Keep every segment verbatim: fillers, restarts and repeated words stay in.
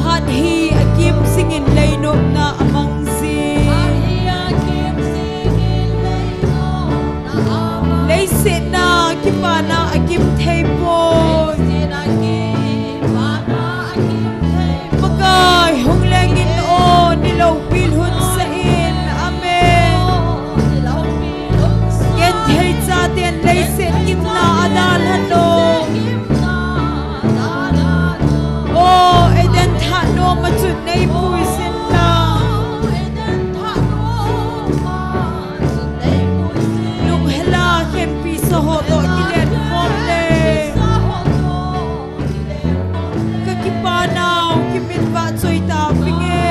Phat hi akim jingin leinopna amang jing. Leisetna kipana akim thei poi. Pakai hung lengin o, ni loupil hun sah in. Amen. Genthei chaten leiset gimna adalhan o. O, Eden thah nom a chun neipui jin lang. Lunghel a khenpi sa ho toh kilen khom le. Ka kipa nau kimin vahchoi ta vinge.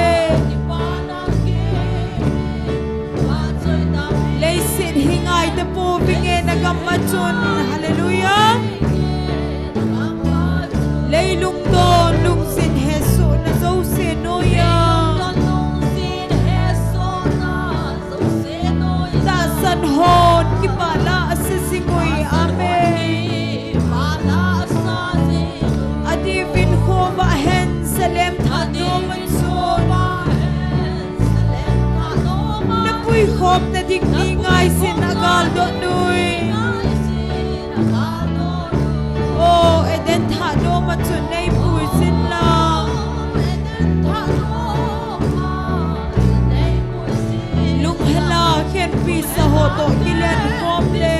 Leiset hi ngai ta pouvinge na gam a chun. Hallelujah. Leilung don lungjin hesohna jouse noiya. Tahsan hon kipa la asa jing uve. Amen. Adih in khovah hen, Salem thah nom a chun. Na puikhopna ding ni ngai jin agal don uve. O, Eden thah nom a chun neipui jin lang. Lunghel a khenpi sa ho toh kilen khom le.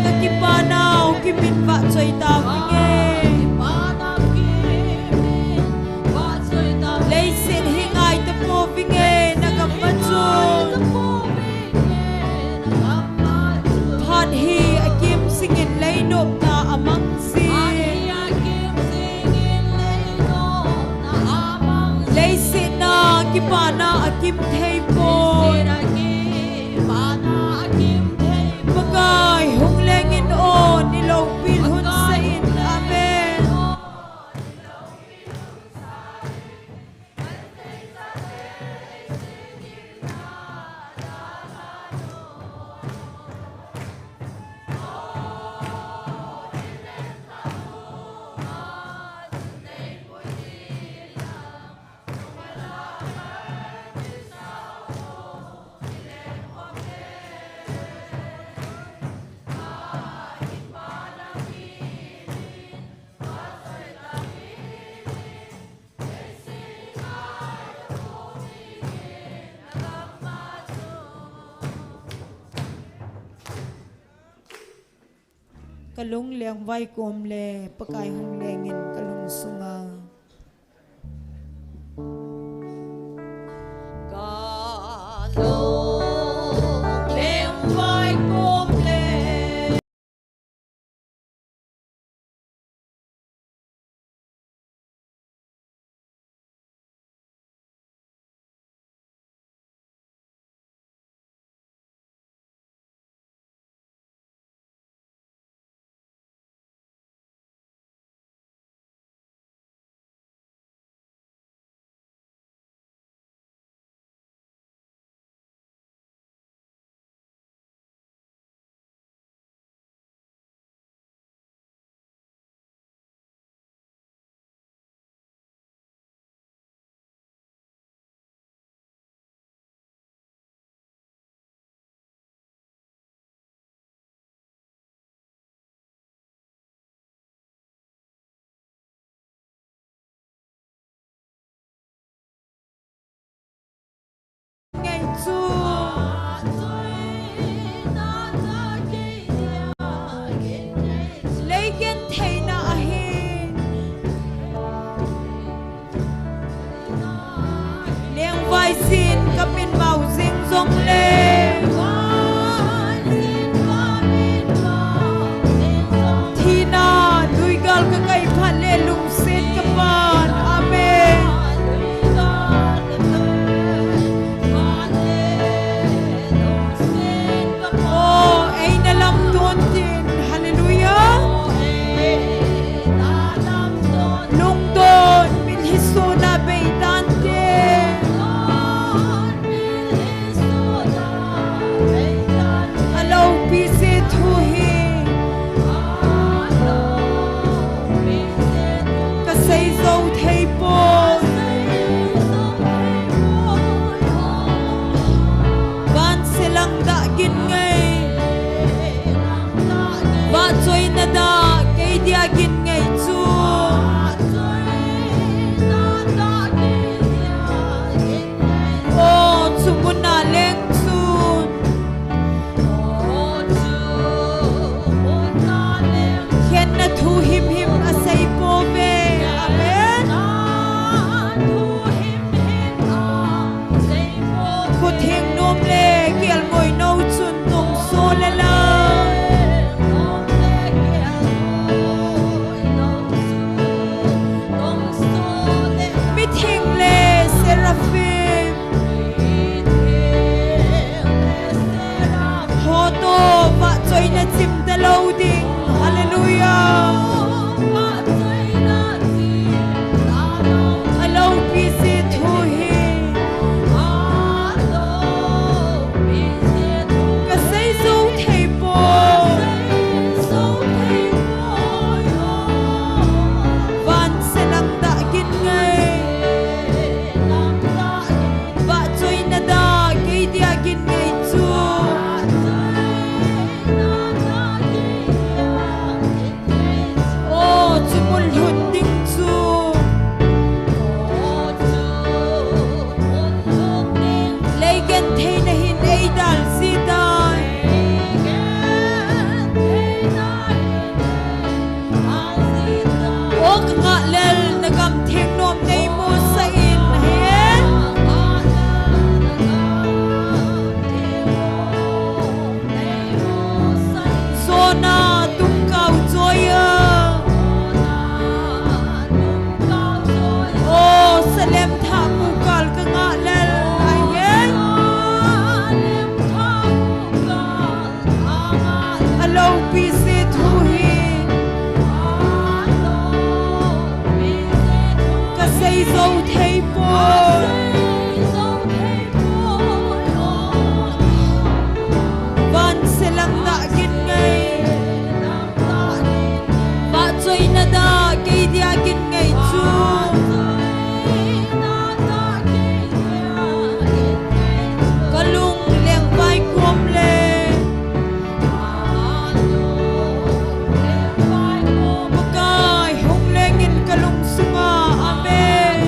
Ka kipa nau kimin vahchoi ta vinge. Leiset hi ngai ta pouvinge na gam a chun. Phat hi akim jingin leinopna amang jing. Leisetna kipana akim thei poi. Pakai hung lengin o, ni loupil hun sah in. Amen. Ka lungleng vaikom le, Pakai hung lengin ka lungsunga. Ka lungleng vaikom le. Vahchoina dah kei dia gin ngei chu. O, chu muna leng chun khenna thu himhim asei pouve. Amen. Khutheng nom le kelngoi nou chun tongso le la. Mitheng le seraphim ho toh vahchoina chim talou ding. Hallelujah. Aloupi jeh thu hi kasei jou thei poi. Vanse lang dah gin ngei. Vahchoina dah kei dia gin ngei chu. O, chu mun lhun ding chu. Lei gentheina hin eidal jing tai. O, ka ngah lel na gam theng nom nei musah in ahi. Jona tung kau choi a. O, Salem thah mu kal ka ngah lel ahi. Aloupi jeh thu hi kasei jou thei poi. Vanse lang dah gin ngei. Vahchoina dah kei dia gin ngei chu. Ka lung lengvai kom le. Pakai hung lengin ka lungsunga. Amen.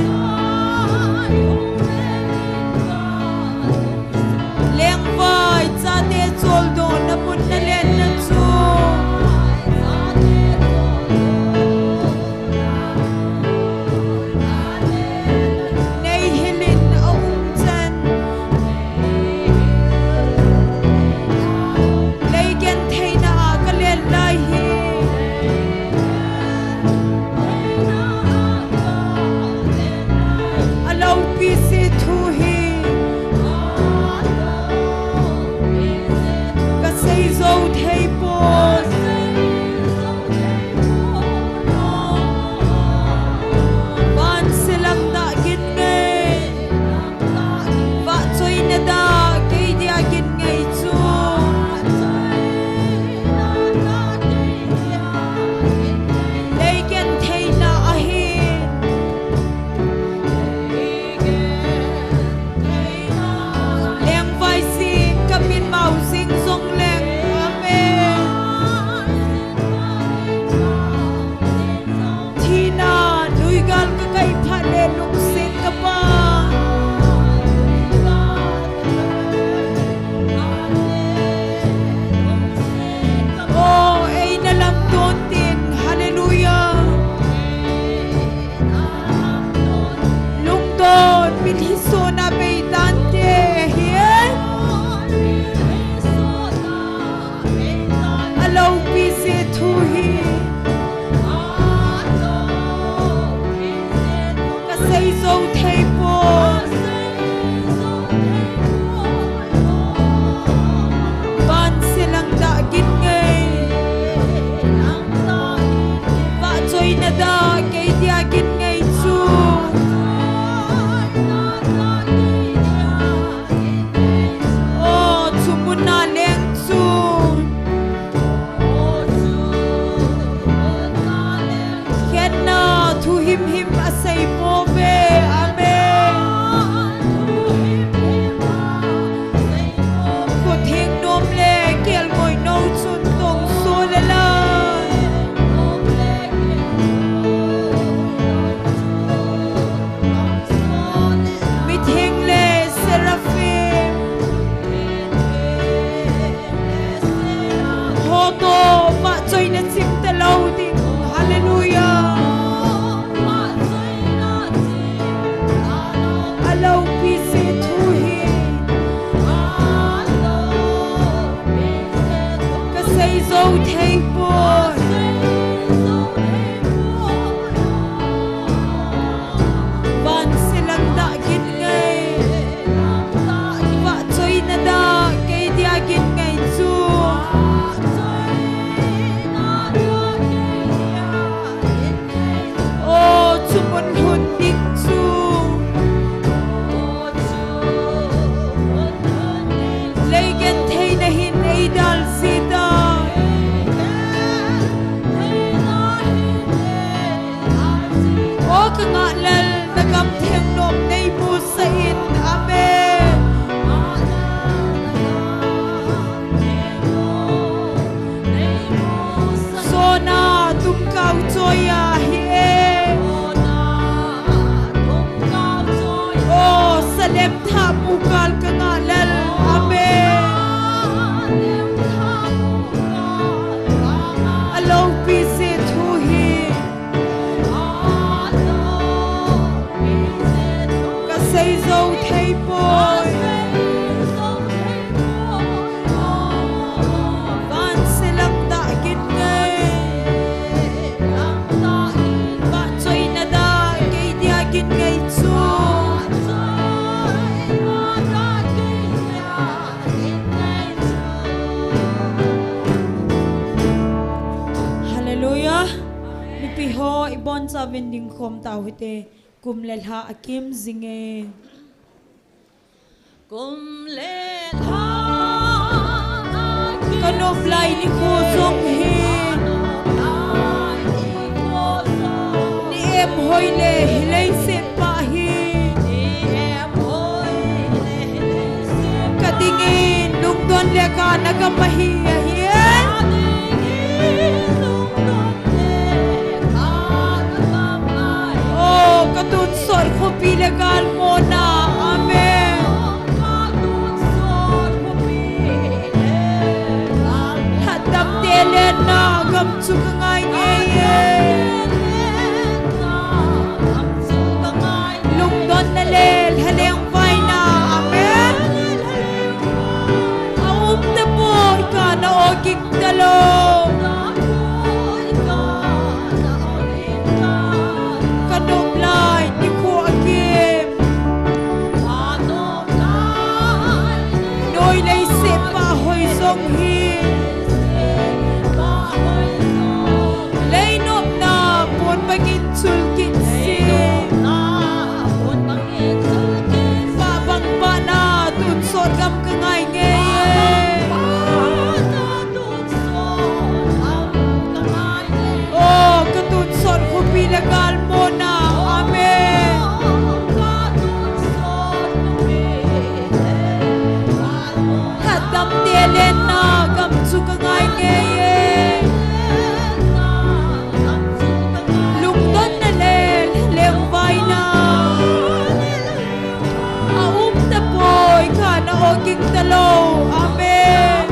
Oi ahi e. O, Salem thah mukal ka ngah lel. Amen. A loupi se thu hi ka sei zo thei poi. Van se lang dah gin ngei. Vahchoina dah kei dia gin ngei chu. Hallelujah. Mipi ho, i boncha uvin ding khom tau hite. Kum le lha akim jing e. Kum le lha akim jing e. Ka nop lai nikho jong hi. Ni em hoi le hi leiset pa hi. Ka dingin lungdon le kana gam ahi ahi e. O, ka tonsot khopi le galmona. Amen. Lhatdamte lenna gam chu ka ngai ngei e. Lungdonna le lhaleng vaina. Amen. A um tapoi, kana oging talou. Ka nop lai nikho akim. Noi leiset pa hoi jong hi. Lei nopna pon bangin chul kit se. Pa bang pa na tonsot gam ka ngai ngei e. O, ka tonsot khopi le galmona. Amen. Lhatdamte lenna gam chu ka ngai ngei e. Lungdonna le lhaleng vaina. A um tapoi, kana oging talou. Amen.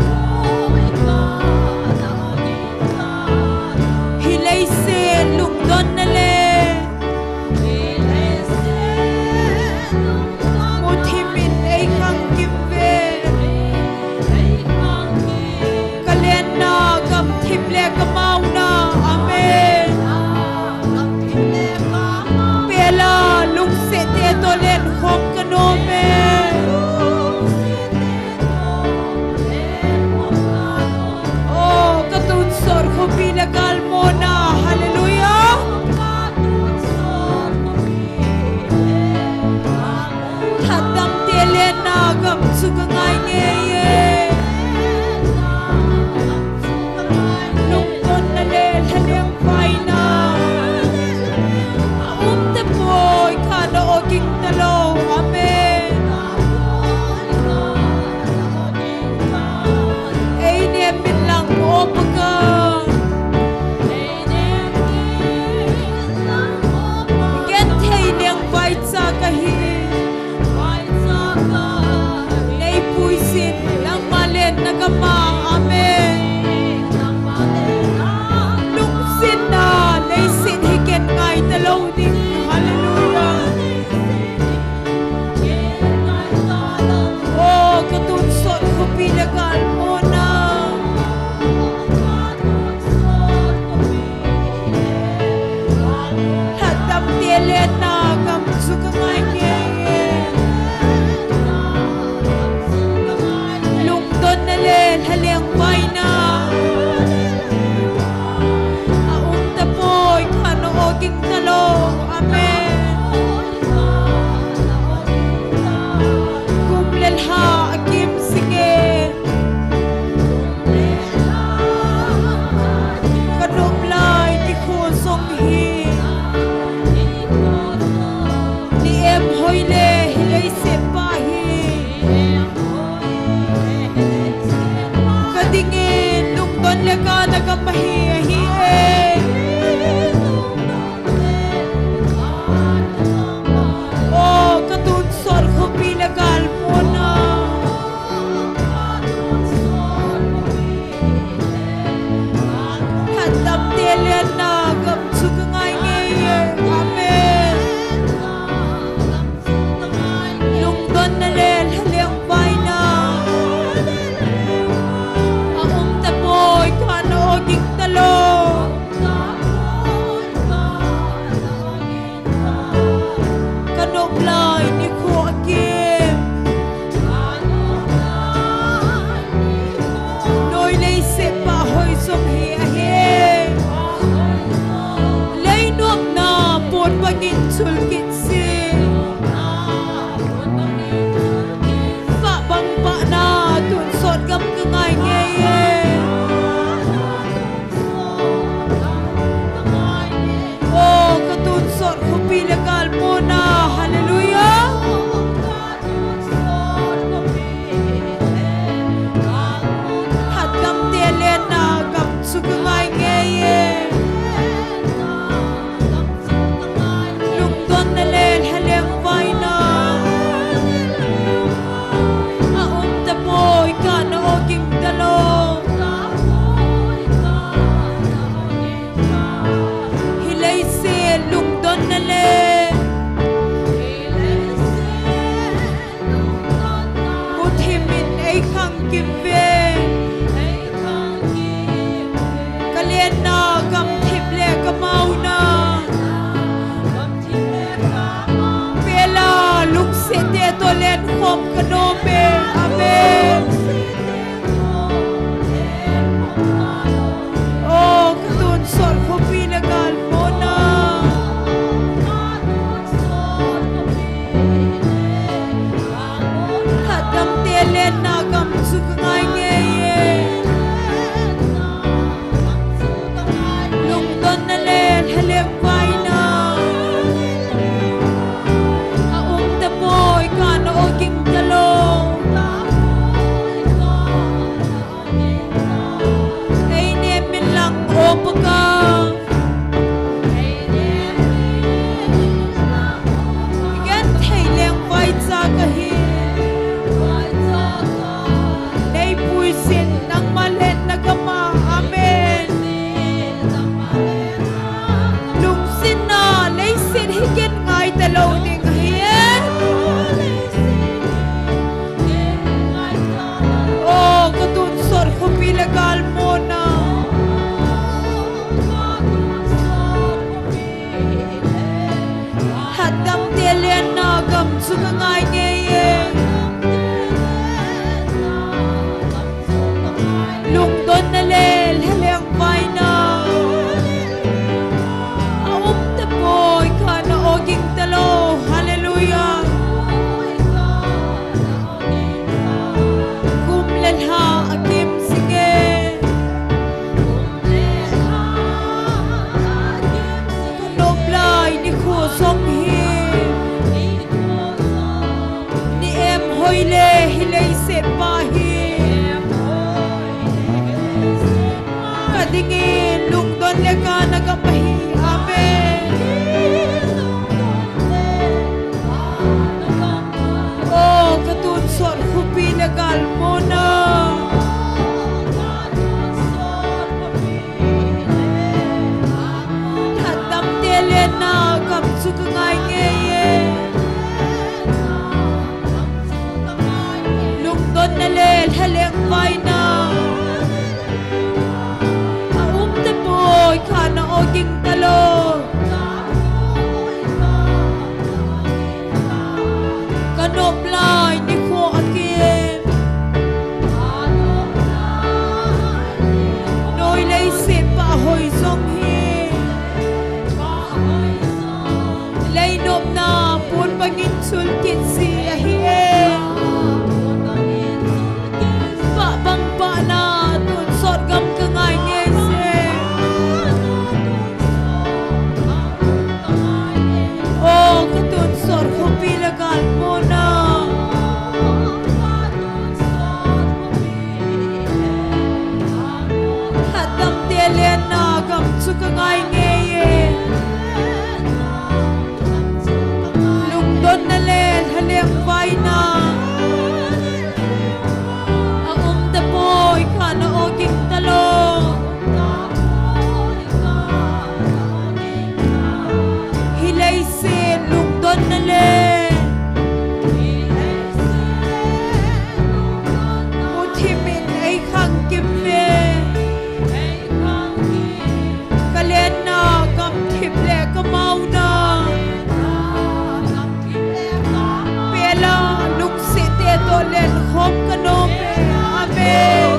Hi leiset lungdonna le Na gamthip le kamauna. Pela lungset te toh lenkhom kanom e. Amen. O, katonsot khopi le galmona. Lhatdamte lenna gam chu kangai ngei e. Lungdonna le lhalengvaina aum tapoi, kana oging talou. Einem inlang, O Pakai. Genthei lengvaicha kahi. Neipuijin nangma lenna gama. Amen. Lungsetna leiset hi ken ngai talou ding ahi e. O, katonsot khopi le galmona. Lhatdamte lenna gam chu kangai ngei e. Lungdonna le lhalengvaina aum tapoi, kana oging talou. Hallelujah. Kum le lha akim singe. Nop lai nikho jong hi. Ni em hoi le hi leiset pa hi. Ka dingin lungdon le kana gam ahi. Amen. O, katonsot khopi le galmona. Lhatdamte lenna gam chu kangai ngei e. Lungdonna le lhalengvaina aum tapoi, kana oging talou. Ka nop lai nikho akim. Noi leiset pa hoi jong hi. Lei nopna pon bangin chul kit ji ahi e. Pa bang pa na tonsot gam kangai ngei je. O, katonsot khopi le galmona. Lhatdamte lenna gam chu kangai ngei e. Lungdonna le lhalengvaina aum tapoi, kana oging talou. Hi leiset lungdonna le muthimin eikhangkim ve. Ka lenna gamthip le kamauna. Pela lungset te toh lenkhom kanom e. Amen.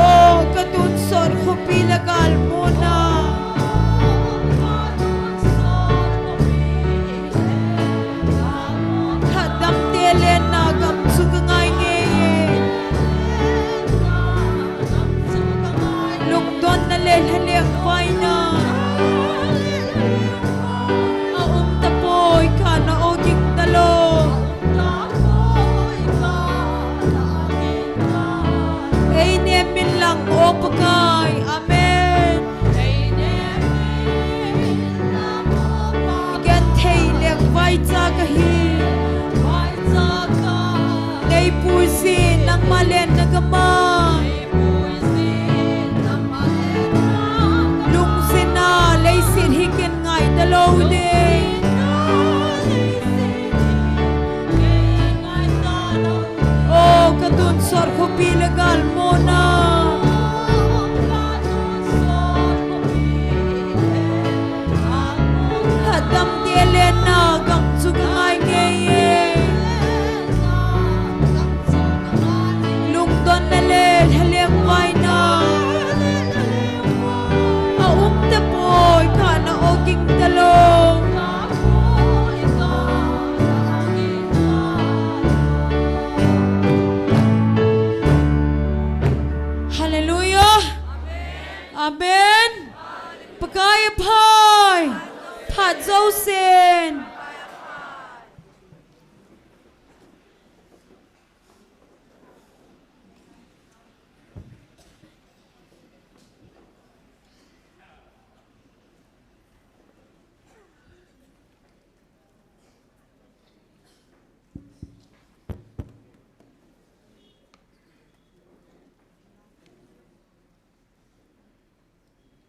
O, katonsot khopi le galmona. Lhatdamte lenna gam chu kangai ngei e. Lungdonna le lhalengvaina aum tapoi, kana oging talou. Einem inlang, O Pakai. Amen. Genthei lengvaicha kahi. Neipuijin nangma lenna gama. Lungsetna leiset hi ken ngai talou ding. O, katonsot khopi le galmona. Amen. Pakai aphai. Phat jousen.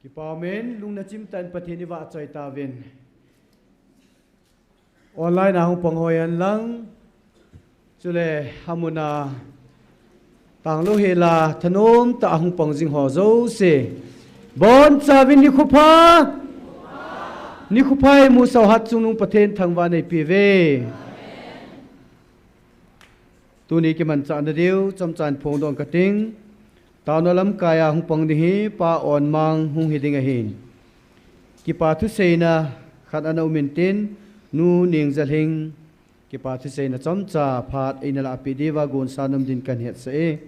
Kipa umin, lungna chimtah in Pathen ivahchoi tauvin. Online a hung pang ho hen lang, chule amun a tanglouhel a thanom tah a hung pang jing ho jouse, bonchauvin nikho pha. Nikho pha, imusah u Hatchungnung Pathen thangvahna eipeuve. Tuni kimanchahna diu chomcha in phongdoh kating. Taona lamkai a hung pang ding hi Pa Onmang hung hiding ahin, kipa thuseina khat ana um intin, Nu Nengjalhing kipa thuseina chomcha phat eina lahpeh diuva gonsa nom din kahin hetsah e.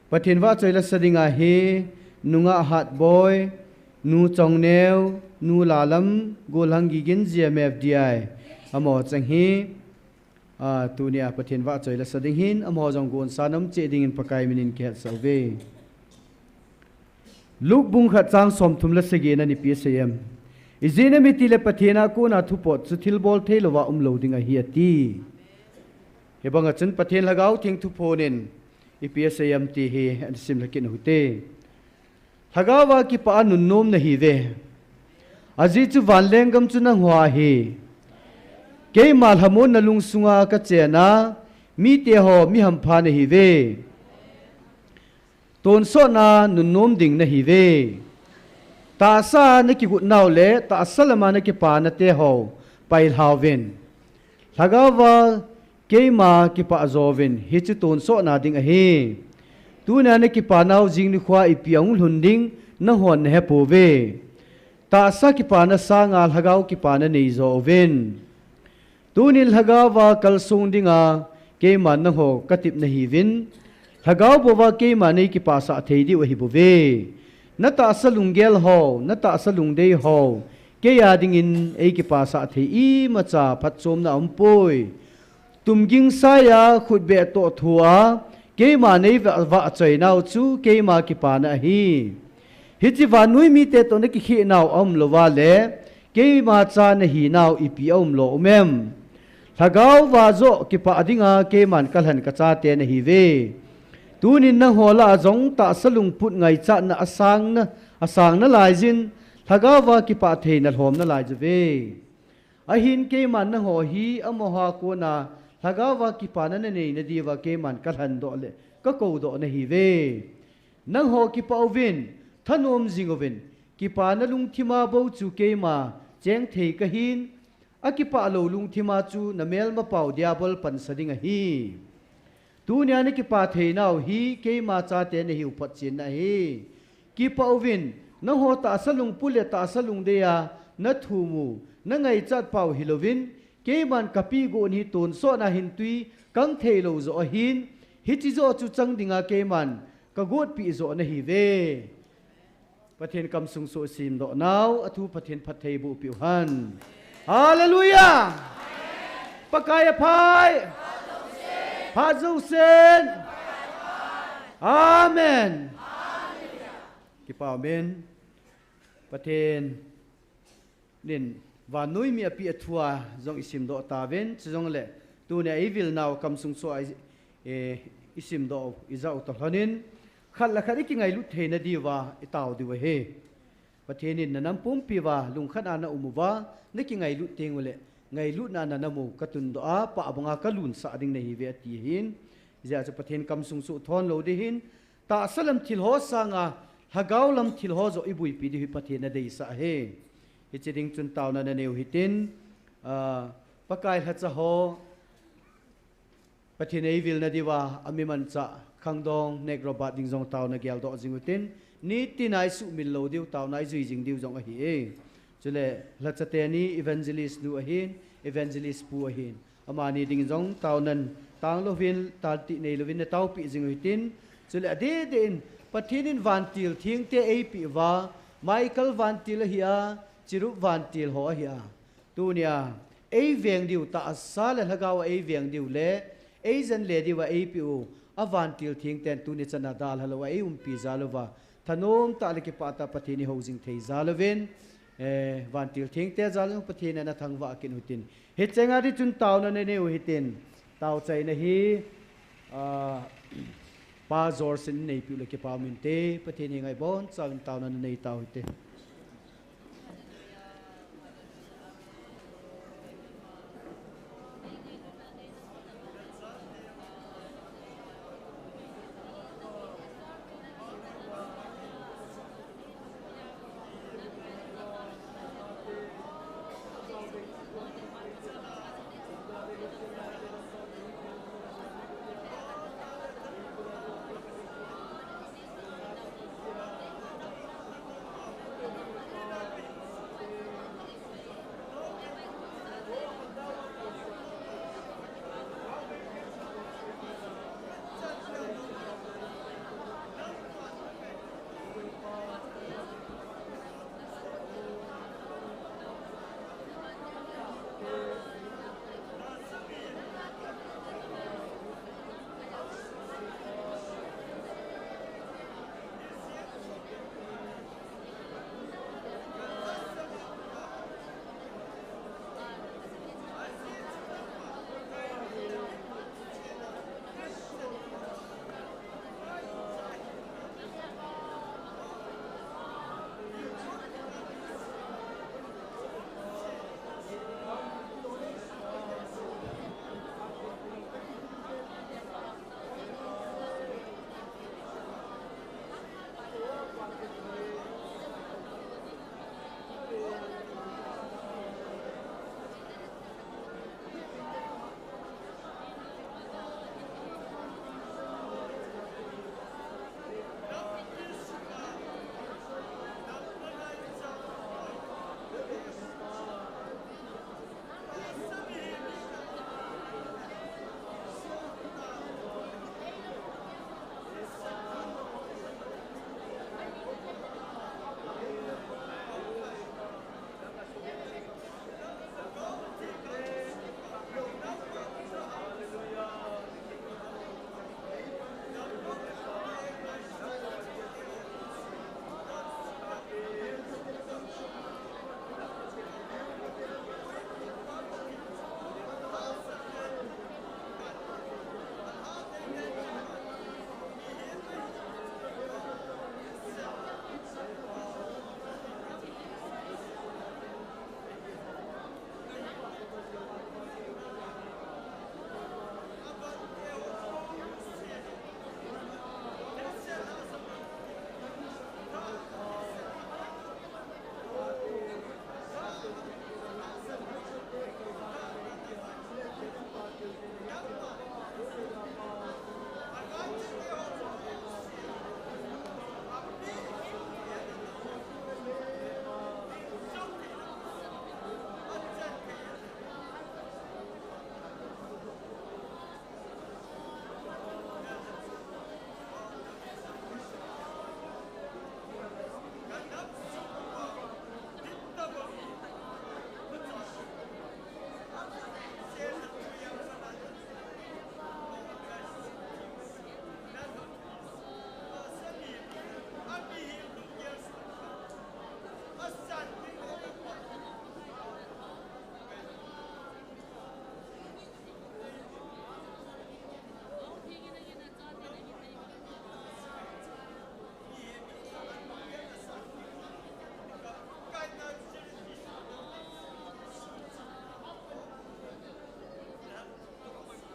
Pathen vahchoi lasa dinga hi Nungah Hatboi, Nu Chongneo, Nu Lalam, Golhang Gigin, G M F D I, amaho cheng hi, a, tunia Pathen vahchoi lasa ding hin, amaho jong gonsa nom cheh dingin Pakai minin kihetsah uve. Luke bung khat chang somthum le sagina ipi asei em? Ijeh inem itile Pathen a kona thupot chu thilbol theilouva umlou ding ahi ati. Hibanga chun Pathen Lhagao Theng thuphon in ipi asei em ti hi ana simlha kit uhite. Lhagao a kipah a nunnom nahiuve. Ajeh chu vanlenggam chu nangho ahi. Keima lhamonna lungsunga kachen a, miteho mi hampha nahiuve. Tonsotna nunnom ding nahiuve. Tahsa a nakigot nau le tahsa lama nakipa nateho pailhauvin. Lhagao a keima kipah jouvin, hichu tonsotna ding ahi. Tunia nakipa nau jing nikhoa ipi ahung lhun ding nanghon nahepouve. Tahsa kipana sanga lhagao kipana neijo uvin. Tunin lhagao a kalsong dinga keiman nangho katep nahiuvin, lhagao bouva keiman neikipasah thei diu ahibouve. Natahsa lunggel ho, natahsa lungdei ho, keia dingin eikipasah thei imacha phatchomna aumpoi. Tumging saiya khutbeh toh thua keima neivah, vahchoi nau chu keima kipana ahi. Hiche vannoi mite toh nakikheh nau aumlouva le, keima cha nahi nau ipi aumlou um em? Lhagao a joh kipah dinga keiman kalhen kachate nahiuve. Tunin nangho lah a jong tahsa lungput ngaichatna asangna, asang nalaijin, lhagao a kipah thei nalhom nalaijuve. Ahin keiman nangho hi amaho a kona lhagao a kipana nanei nadiuva keiman kalhendoh le kakoudoh nahiuve. Nangho kipah uvin, thanom jing uvin, kipana lungthima bou chu keima cheng thei kahin, akipahlou lungthima chu namelmapau Diabol pansa ding ahi. Tunia nakipa thei nau hi keima chate nahiu photchenna ahi. Kipah uvin, nangho tahsa lungput le tahsa lungdei a nathum u, nangaichat pau hilouvin, keiman kapeh gon hi tonsotna hin tui kang theilou joh ahin, hiche joh chu chang dinga keiman kagotpeh joh nahiuve. Pathen kamsung soh isimdoh nau, athu Pathen phattheiboh peh uhen. Hallelujah! Pakai aphai! Phat jousen! Amen! Kipa umin. Pathen in vannoi mi apeh a thua jong isimdoh tauvin, chujongle tunia eivil nau kamsung soh a i, eh, isimdoh u, ijah u toh lhonin, khat le khat ikingailut theina diuva itao diu ahi. Pathen in nanam pumpiuva lungkhat a naum uva, nakingailut tengule, ngailutna nanam u katundoh a, pah banga kalunsah ding nahiuve ati ahin. Hijeh chun Pathen kamsung soh thon lou ding ahin, tahsa lam thil ho sanga, lhagao lam thil ho joh iboipi diu hi Pathen in adeisah ahi. Hiche ding chun taona naneiu hitin, ah, Pakai lhacha ho, Pathen eivilna diuva, ami manchah, khangdong, nek robat ding jong taona geldoh jing utin, nitina isuhmil lou diu, taona ijui jing diu jong ahi e. Chule, lhacha teni evangelist nu ahin, evangelist pu ahin. Amani ding jong taonan tanglouvin, taltih neilouvin nataopeh jing uhitin. Chule adeh deh in Pathen in vantil thengte eipeh uva, Michael vantil ahi a, Cherub vantil ho ahi a. Tunia, eiveng diu tahsa le lhagao a eiveng diu le, eijen le diu a eipeh u, a vantil thengten tuni chana dalha lou a eiumpi jal uva, thanom tah le kipah tah Pathen ihou jing thei jal uvin, eh, vantil thengte jal u Pathen in ana thangvah kit u hitin. Hichenga di chun taona nanei u hitin. Tao chaina hi, ah, Pa George in neipiu le kipa um inte, Pathen henga ibonchauvin taona nanei tau hite.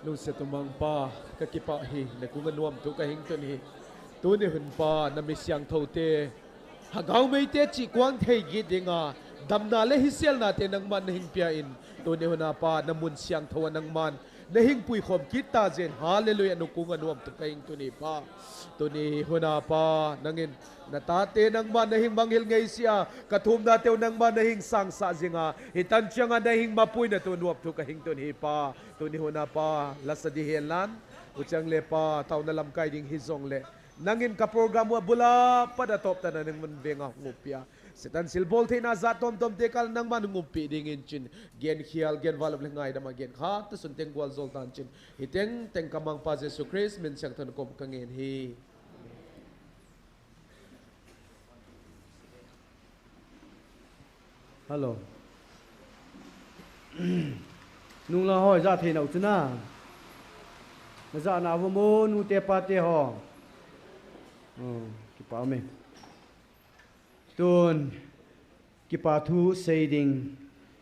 Lungset umang Pa, kakipah e, nakong anuam thu kahing tun ahi. Tuni hun Pa, nami siangthou te, Lhagao mei te chihkuang thei kit dinga, damna le hiselna te nangman nahing pia in, tuni hun a Pa, namun siangthou a nangman nahing puikhom kit ta jeh in, Hallelujah, nakong anuam thu kahing tun ahi Pa. Tuni hun a Pa, nangin natate nangman nahing manghil ngaisih a, kathumna teu nangman nahing sangsah jing a, hitan chiang a nahing mapuina thu anuam thu kahing tun ahi Pa. Tuni hun a Pa, lasa ding hihen lang, uchang le Pa, taona lamkai ding hijongle, Nangin ka program u abul a pat a toptah a nangman venga hung umpia, Satan silbol theina jat tomtom te kal nangman hung umpi dingin chin, gen khial, gen valap le ngaidam a gen khat ta sun teng gual jol tan chin, hi teng teng ka Mangpa Jesu Christ min siangthon kom ka ngen hi. Hello. Nungla ho, ja thei nau chu na. Na ja na vo mo, nu te pa te ho. Oh, kipa me. Tun, kipa thu sei ding.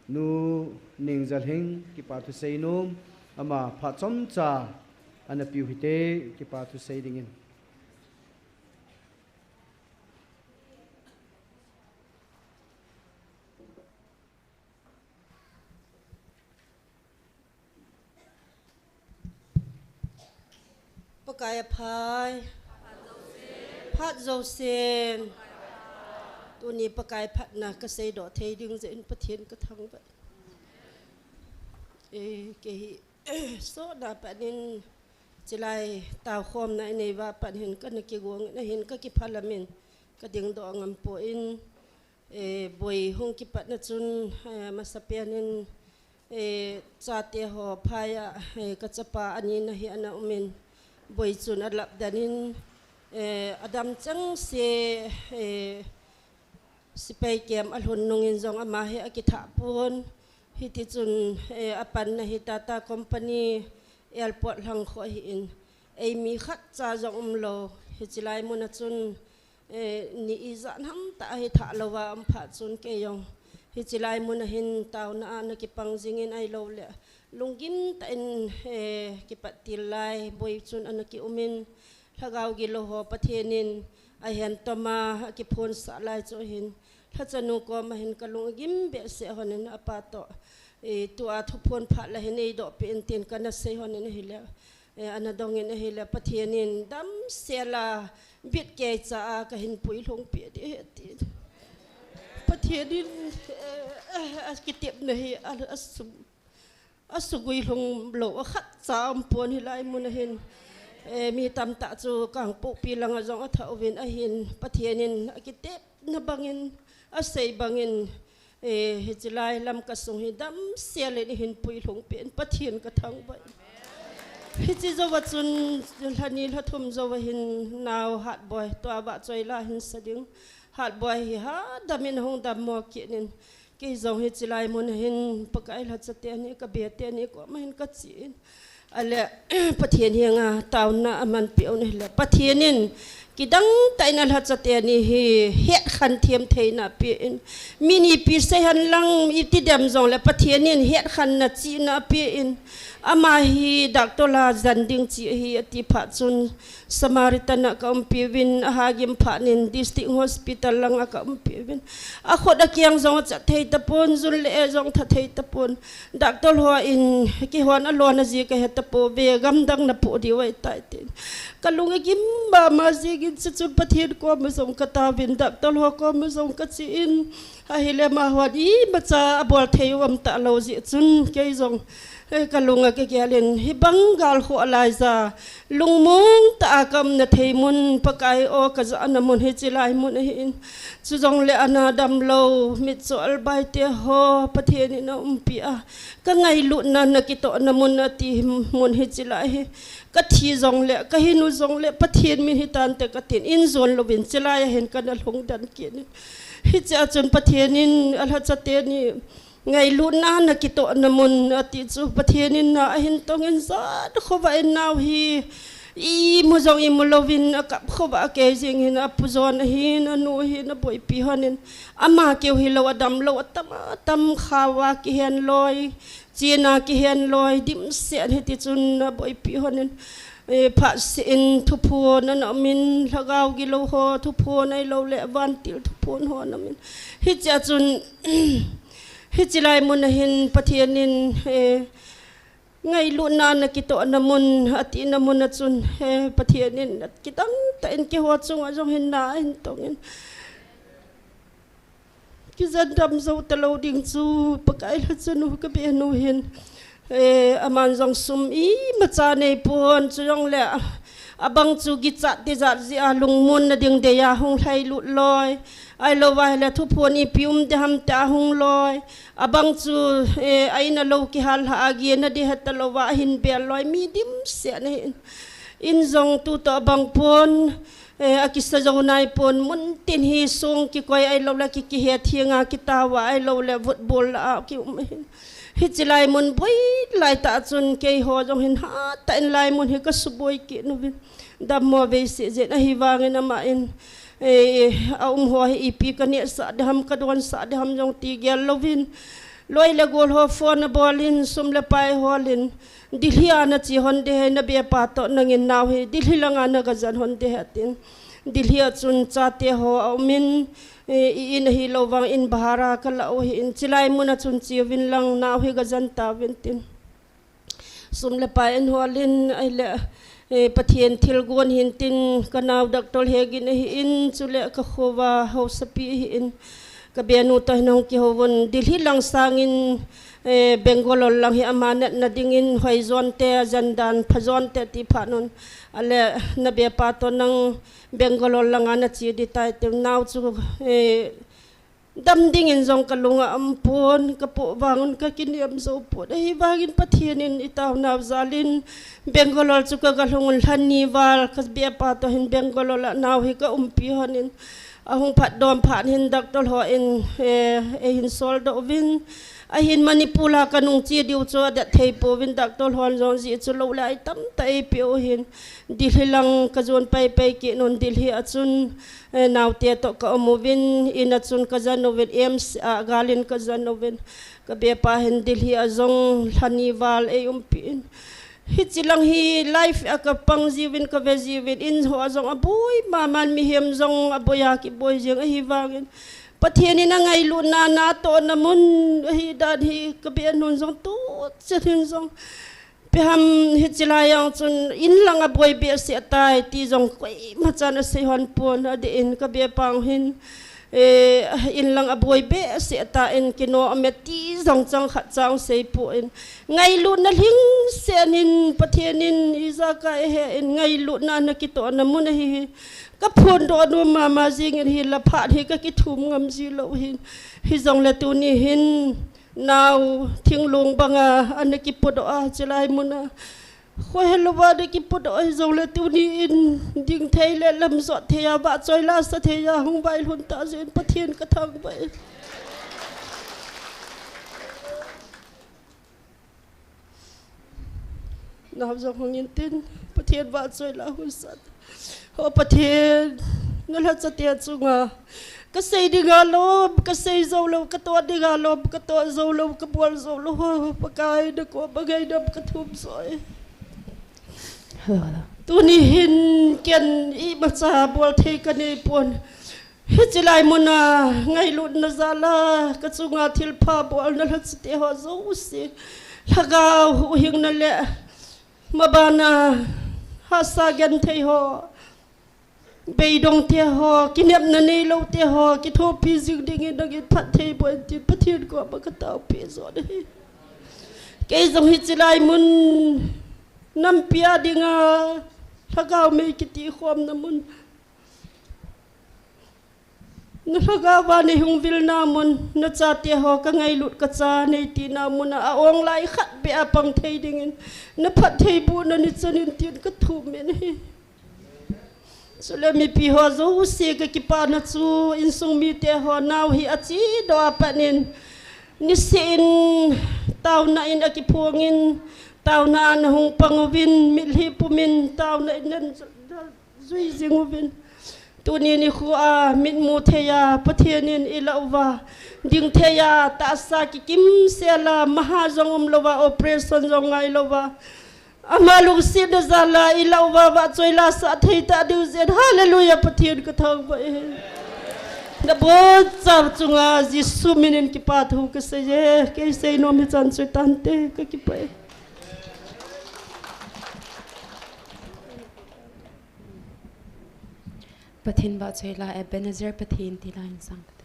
Nu Ningjalhing, kipa thu sei nom. Ama phat chomcha ana piu hite, kipa thu sei dingin. Pakai aphai. Phat jousen. Tuni Pakai phatna ka seidoh thei ding jeh in Pathen ka thangvah. Eh, kei hi, sotna pat in chilai tao khomna i nei uva pat hin ka na kigong in, ahin ka kiphalam in ka dingdoh ngam poi. Eh, boi hung kipatna chun, eh, masapen in, eh, chate ho phai a, eh, ka chapa ani na hi ana um in, boi chun a lap dan in, eh, a dam chang se, eh, sipai kem a lhun nung in jong ama hi a kitha pon. Hiti chun, eh, a panna hi Tata Company airport lang kho hi in, ei mi khat cha jong um lo, hichi lai mun a chun, Eh, ni ijat ham tah a hi thah louva um phat chun kei jong hichi lai mun a hin taona a na kipang jing in ahilou le lunggim tah in, eh, kipat til lai boi chun ana ki um in, lhagao gilou ho Pathen in a hen toma a kiphon sah lai chu hin lhachanu koma hin ka lung agim behseh hon in apa toh, eh, tua thuphon phat la hin ei doh peh in tin ka na sei hon in ahile. Eh, ana dong in ahile, Pathen in damsel a bit kei cha a ka hin pui lhung pi di he ti. Pathen in, eh, eh, a kitepna hi a, a sum, a sugui lhung lou a khat cha um pon hilai mun a hin. Eh, mi tamtah chu Kangpokpi lang a jong a tha uvin ahin, Pathen in a kitepna bang in, a sei bang in, Eh, hichi lai Lamka sung hi damsel in i hin pui lhung peh in Pathen ka thangvah. Hichi jouva chun lha ni lha thum jouva hin nao Hatboi, tua vahchoi la hin sa ding. Hatboi hi hadam in hung dammo kit in. Kei jong hichi lai mun hin Pakai lhacha teni, ka be teni koma hin ka chi in. Ale, Pathen henga taona a manpi u ni le. Pathen in kidang tah in a lhacha teni hi hetkhen them theina pe in. Mi nipi sei hen lang iti dem jong le Pathen in hetkhenna chihna pe in. Ama hi doctor la jan ding chi hi ati phat chun Samaritan a ka umpi uvin, a hagim phat in District Hospital lang a ka umpi uvin. A khut a kiang jong a chat thei tapon, jun le e jong tha thei tapon. Doctor ho in, "Kihon a lona ji ka he tapouve, gamdang na po diu ahi tai," tin. Ka lung a gim mama jingin, chuchun Pathen koma jong ka taovin, doctor ho koma jong ka chi in, ahile amahon imacha a bol thei u um talou jeh chun, kei jong, eh, ka lung a kigel in, hibang gal ho a lai ja, lungmong tah a ka umna thei mun, Pakai o ka jana mun hichi lai mun ahin. Chujongle ana damlou, mitcho albai te ho, Pathen in a umpi a. Ka ngailutna na kitohna mun ati mun hichi lai hi. Ka thi jongle, ka hinu jongle, Pathen min hitante ka tin, in jon louvin chilai a hin ka na lhung dan kit in. Hichea chun Pathen in a lhacha teni, ngailutna na kitohna mun ati chu Pathen in na ahin tong in jat khovah in nao hi imu jong imu louvin a kap khovah a kei jing hin a pu jon ahin a nu ahin a boipi hon in ama keu hilou a damlou a tam a tam khaova kihen loi chena kihen loi dimset hiti chun a boipi hon in, eh, phatseh in thuphon ana um in lhagao gilou ho thuphon ahilou le vantil thuphon ho ana um in hichea chun Hichi lai mun a hin Pathen in, eh, ngailutna na kitohna mun, atina mun a chun, eh, Pathen in kidang tah in keiho chunga jong hin na ahin tong in. Kijen dam jou talou ding chu, Pakai lhachanu ka be nu hin. Eh, aman jong sum imacha nei pon, chujongle, ah, Abang chu kichat tijat jeh a lungmon na ding dei a hung lhai lut loi. Ahilou va ahile thuphon ipi um ding ham tia hung loi. Abang chu, eh, a in a lou kihal lha a gei na ding heta lou va ahin bel loi mi dimset na hin. In jong tu toh abang pon, eh, akisa jou nai pon mun tin hi song kikoi ahilou le ki, kihe thing a kitao a ahilou le vutbol la a kium hin. Hiche lai mun boi lai tah chun keiho jong hin hatah in lai mun hi ka suboi kit uvin. Dammo vei seh jeng ahivangin ama in, eh, a um ho hi ipi ka nehsah ding ham, ka donsah ding ham jong ti gel louvin. Loi le gol ho phone abol in, sum le pai ahol in, Delhi a na che hon ding ahi, na bepa toh nangin nao hi Delhi langa na ga jan hon ding ahi atin. Delhi a chun chate ho aum in, eh, i in ahilou vang in bahar a ka la u ahin, chulai mun a chun che uvin lang nao hi ga jan tauvin tin. Sum le pai ahol in, ahile, eh, Pathen thilgon hin tin, ka nao Doctor Hegin ahin, chule ka khovah Haosapi ahin, ka benu toh hin ahung kihouvin, Delhi lang sangin, eh, Bangalore lang hi ama natna dingin, hoi jon te, ajan dan pha jon te ti phat un, ahile, na bepa toh nang Bangalore langa na che ding tai tin, nao chu, eh, dam dingin jong ka lung a um pon, ka poh vang un ka kinem jou pon. Ahivangin Pathen in i taonau jal in Bangalore chu ka ga lhung un, lha ni val ka bepa toh hin Bangalore a nao hi ka umpi hon in. Ahung phatdoh phat hin doctor ho in, eh, eihin soldoh uvin. Ahin Manipur a ka nung che diu chu adet thei pouvin, doctor hon jong jeh chu lou le ai tamtah eipeh u hin. Delhi lang ka jon paipai kit un, Delhi a chun, eh, naote toh ka um uvin, in a chun ka jan uvin, AIIMS a gal in ka jan uvin, ka bepa hin Delhi a jong lha ni val eiumpi in. Hiche lang hi life a ka pang jiuvin, ka ve jiuvin, in ho a jong aboi mama in, mihem jong aboi a kiboi jeng ahivangin, Pathen in angailutna natohna mun ahi dan hi ka benu jong tu chan hin jong Ipi ham hiche lai a chun in lang aboi behseh tai ti jong koima chan asei hon pon, adeh in ka bepa hin, eh, in lang aboi behseh tan kinom e ti jong chang khat chang sei pon, ngailutna lhingset in Pathen in ijakai ahe in ngailutna ana kitohna mun ahi hi. Ka phondoh nom mama jing in hi la phat hi ka kithum ngam ji lou hin. Hijongle tuni hin Nao thinglung banga ana kipodoh a, chulai muna. Khohelou va ana kipodoh a hijongle tuni in ding thei le lam jot thei a, vahchoi la sa thei a, hung vailhun ta jeh in Pathen ka thangvah e. Nao jong hung in tin, Pathen vahchoi la hung sat. O Pathen, na lhacha te chunga. Ka sei dinga lom, ka sei jou lou, ka toh dinga lom, ka toh jou lou, ka bol jou lou. O Pakai, na koma ngaidam ka thum joi. Tuni hin ken imacha bol thei ka nei pon. Hiche lai muna ngailutna jal a, ka chunga thilpha bolna lhacha te ho jouse. Lhagao huhhingna le mabana hahsa genthei ho. Beidong te ho, kinepna neilou te ho, kithopi jing dingin nangin phatthei boh in tin Pathen koma ka taopi jong ahi. Kei jong hiche lai mun nampi a dinga lhagao mei kiti khomna mun. Na lhagao va nei hung vilna mun, na chate ho ka ngailut ka cha nei tina muna a-ong lai khat beh a pang thei dingin, na phattheibohna ni chan in tin ka thum in ahi. Chule mipi ho jouse ka kipana chu insung mite ho nao hi achedoh a pat in, niseh in taona in akiphong in, taona a na hung pang uvin, mitlhi pum in taona in nan jui jing uvin. Tuni nikho a mitmu thei a Pathen in ilah uva, ding thei a tahsa kikim sel a, maha jong umlou va, operation jong ngailou va, ama lungsetna jal a ilah uva, vahchoi la sah thei ta diu jeh in, Hallelujah, Pathen ka thangvah e. Na boncha chunga Jesu min in kipa thu ka sei e, kei seinom hichan chu tante, ka kipah e. Pathen vahchoi la, Ebenezer Pathen ti la in sang kate.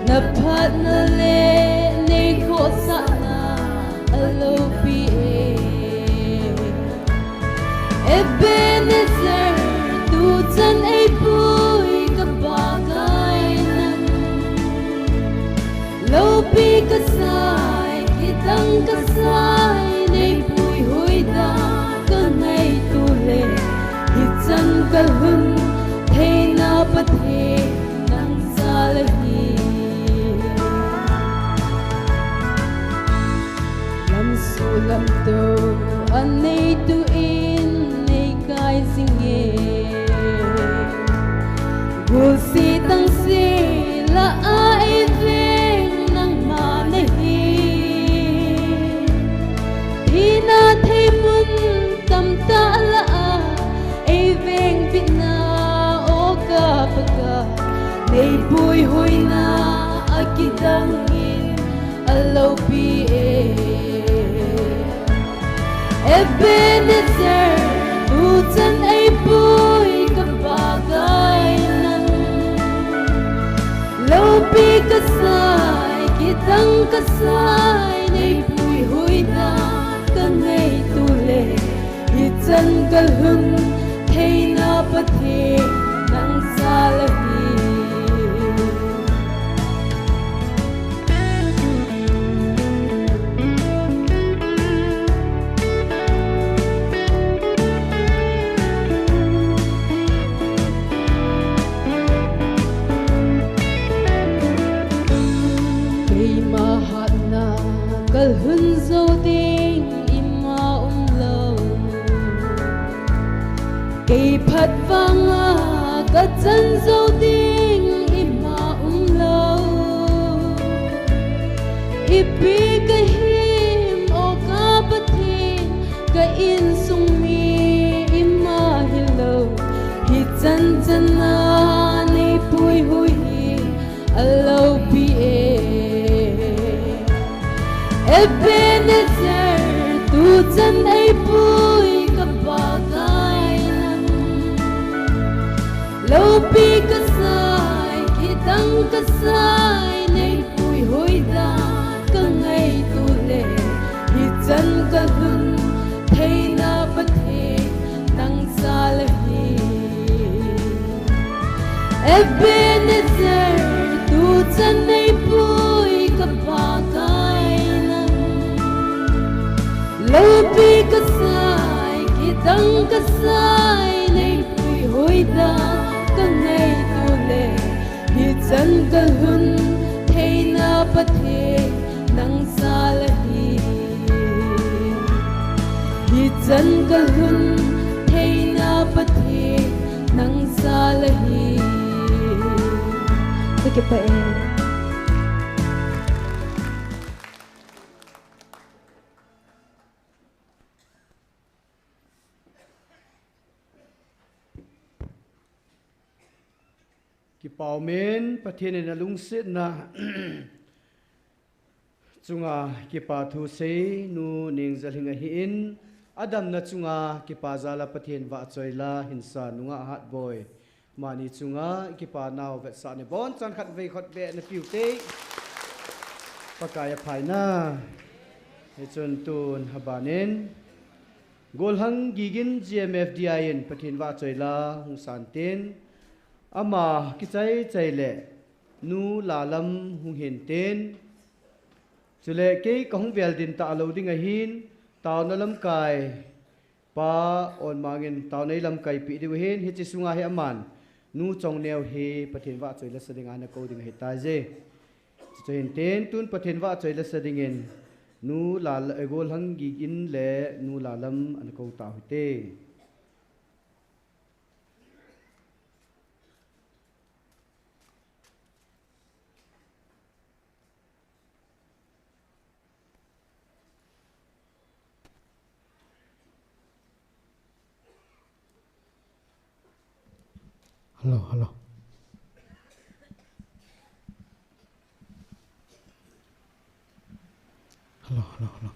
Na phatna le nei khohsahna a loupi e. Ebenezer, tuchan eipui ka Pa kai nang. Loupi ka sai, kidang ka sai, nei puihuida ka ngaito le, hichan ka lhun theina Pathen nang jal ahi. Lamsu lamto a nei tuin nei kai jing e. Gulse tangse lah a ei veng nangma nahi. Thina thei mun tamtah lah a ei veng bitna, o ka Pakai, nei puihuina a kidang in a loupi e. Ebenezer, tuchan eipui ka Pa kai nang. Loupi ka sai, kidang ka sai, nei puihuida ka ngaito le, hichan ka lhun theina Pathen nang jal ahi. Keima hatna ka lhun jou ding ima umlou. Kei phat vanga ka chan jou ding ima umlou. Ipi ka him, o ka Pathen, ka insung mi ima hilou. Hichan chan a nei puihui hi a loupi e. Ebenezer, tuchan eipui ka Pa kai nang. Loupi ka sai, kidang ka sai, nei puihuida ka ngaito le, hichan ka lhun theina Pathen nang jal ahi. Ebenezer, tuchan eipui ka Pa kai nang. Loupi ka sai, kidang ka sai, nei puihuida ka ngaito le, hichan ka lhun theina Pathen nang jal ahi. Hichan ka lhun theina Pathen nang jal ahi. Ka kipah e. Kipa umin, Pathen in alungsetna chunga kipa thu sei nu Nengjalhing ahin, adamna chunga kipa jal a Pathen vahchoi la hinsa nungah Hatboi. Amani chunga i kipa nau vetsahna bonchan khatvei khut beh na piu te. Pakai aphaina. Hichun tun habanin Golhang Gigin G M F D I in Pathen vahchoi la hung san tin, ama kichai chai le nu Lalam hung hin tin, chule kei kahung vel ding talou ding ahin, taona lamkai Pa Onmang in taona eilamkai peh diu ahin, hiche sunga hi aman nu Chongneo hi Pathen vahchoi la sa dinga ana kou ding ahitai je. Chuche hin tin tun Pathen vahchoi la sa dingin nu Lal-, eh, Golhang Gigin le nu Lalam ana kou tau hite. Hello, hello. Hello, hello, hello.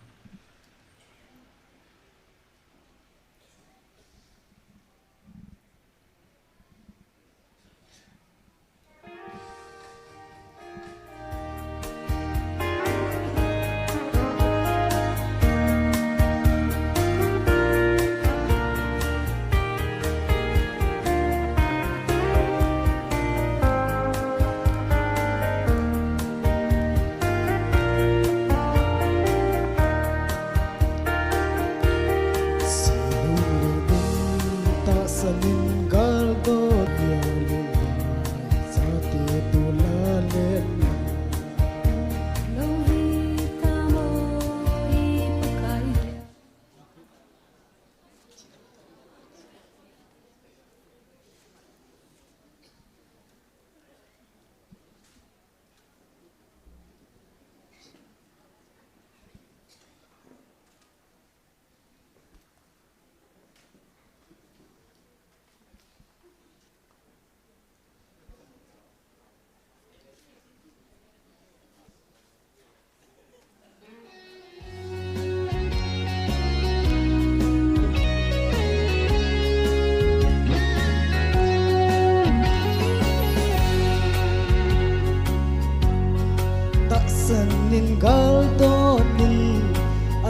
Nin gal donin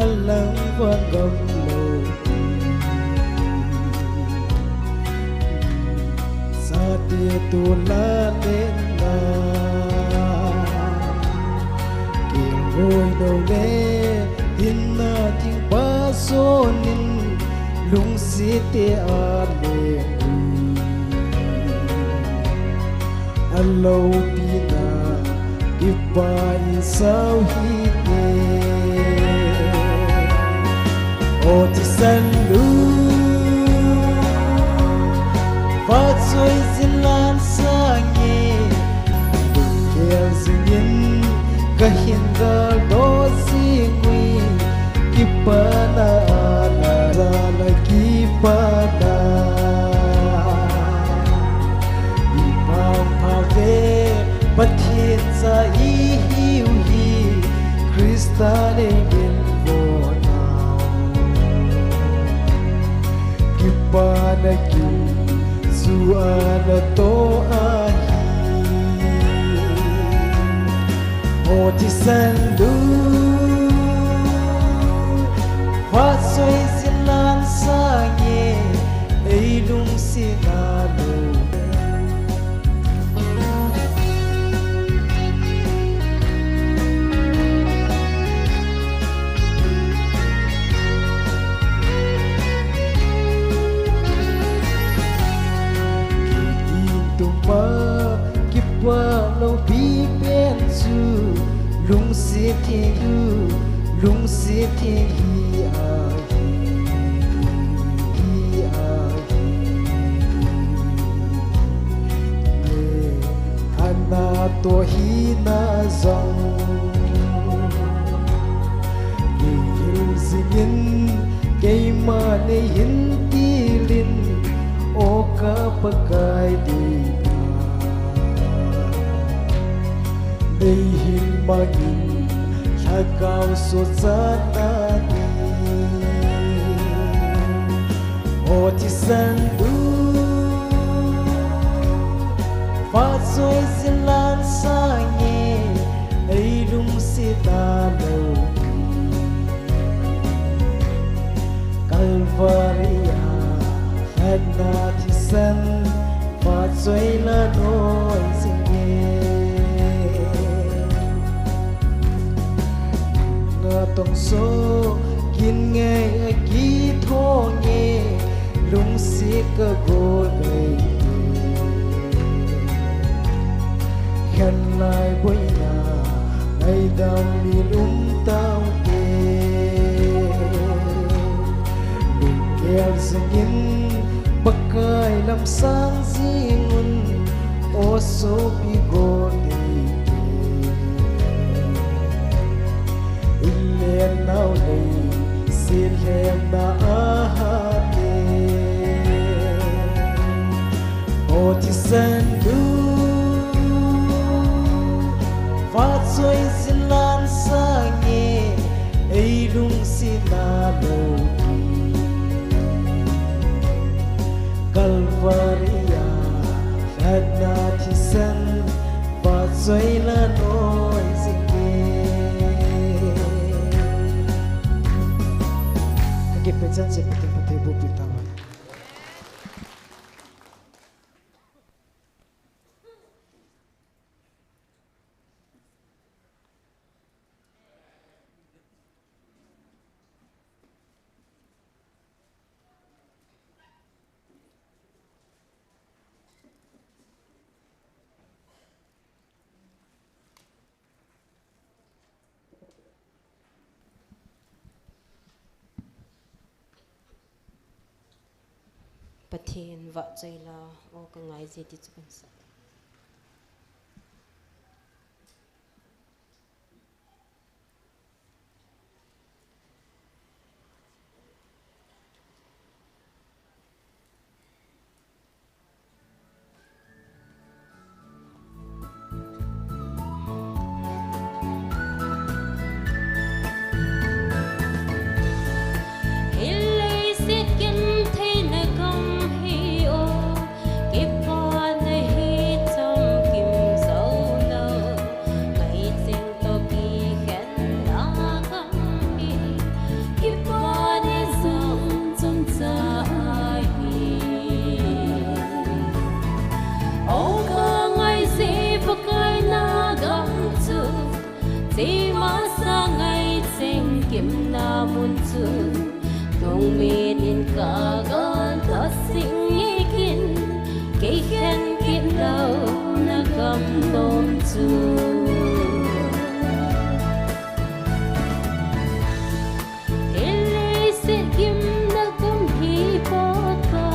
alang vangam lo. Sate tu la le na. Kihoi lo le hinna thingpa sonin lungsitte a le. Aloupina, Kipah in sao hite. O thisan lu, vachoi jin lang sange, lungkhel jingin kahin galdo jing uve. Kipana ana jana kipana. Ipang phave Pathen cha ihiu hi, Christa nei min vo nau. Kipana kiu, su ana to ahi. O thisan lu, vachoi jin lang sange, ei lungset a lo. Kitin tum a kipah lou pi pen chu, lungset theng u, lungset theng hi ahi, hi ahi. Le ana to hina jong, kihil jingin keima nei hin tilin, o ka Pakai deina. Nei hin mangin lhagao sochatna nei. O thisan lu, vachoi jin lang sange, ei lungset a lo. Calvary a lhatna thisan, vachoi la noi jing e. Nga tong so, kin ngai a kithong e, lungset ka gol gai e. Khanglai boina, ngaidam min um tau te. Lungkhel jingin, Pakai lam sang jing un, o sopi gol nei te. Inlen nau nei, silhemna a ha te. O thisan lu, vachoi jin lang sange, ei lungset a lo. Calvary a lhatna thisan, vachoi la noi jing e. Ka kipe chan chu Pathen phatthei boh pi tau hen. Pathen vahchoi la, o ka ngai je ti chu kan sa. Hei leiset gentheina gam hi o, kipana hi Seima sa ngai cheng kimna mun chu, lungmin in ka gal ta sing ikin, kei khen kit lou na gam nom chu. Hilei se gimna gam hi pota,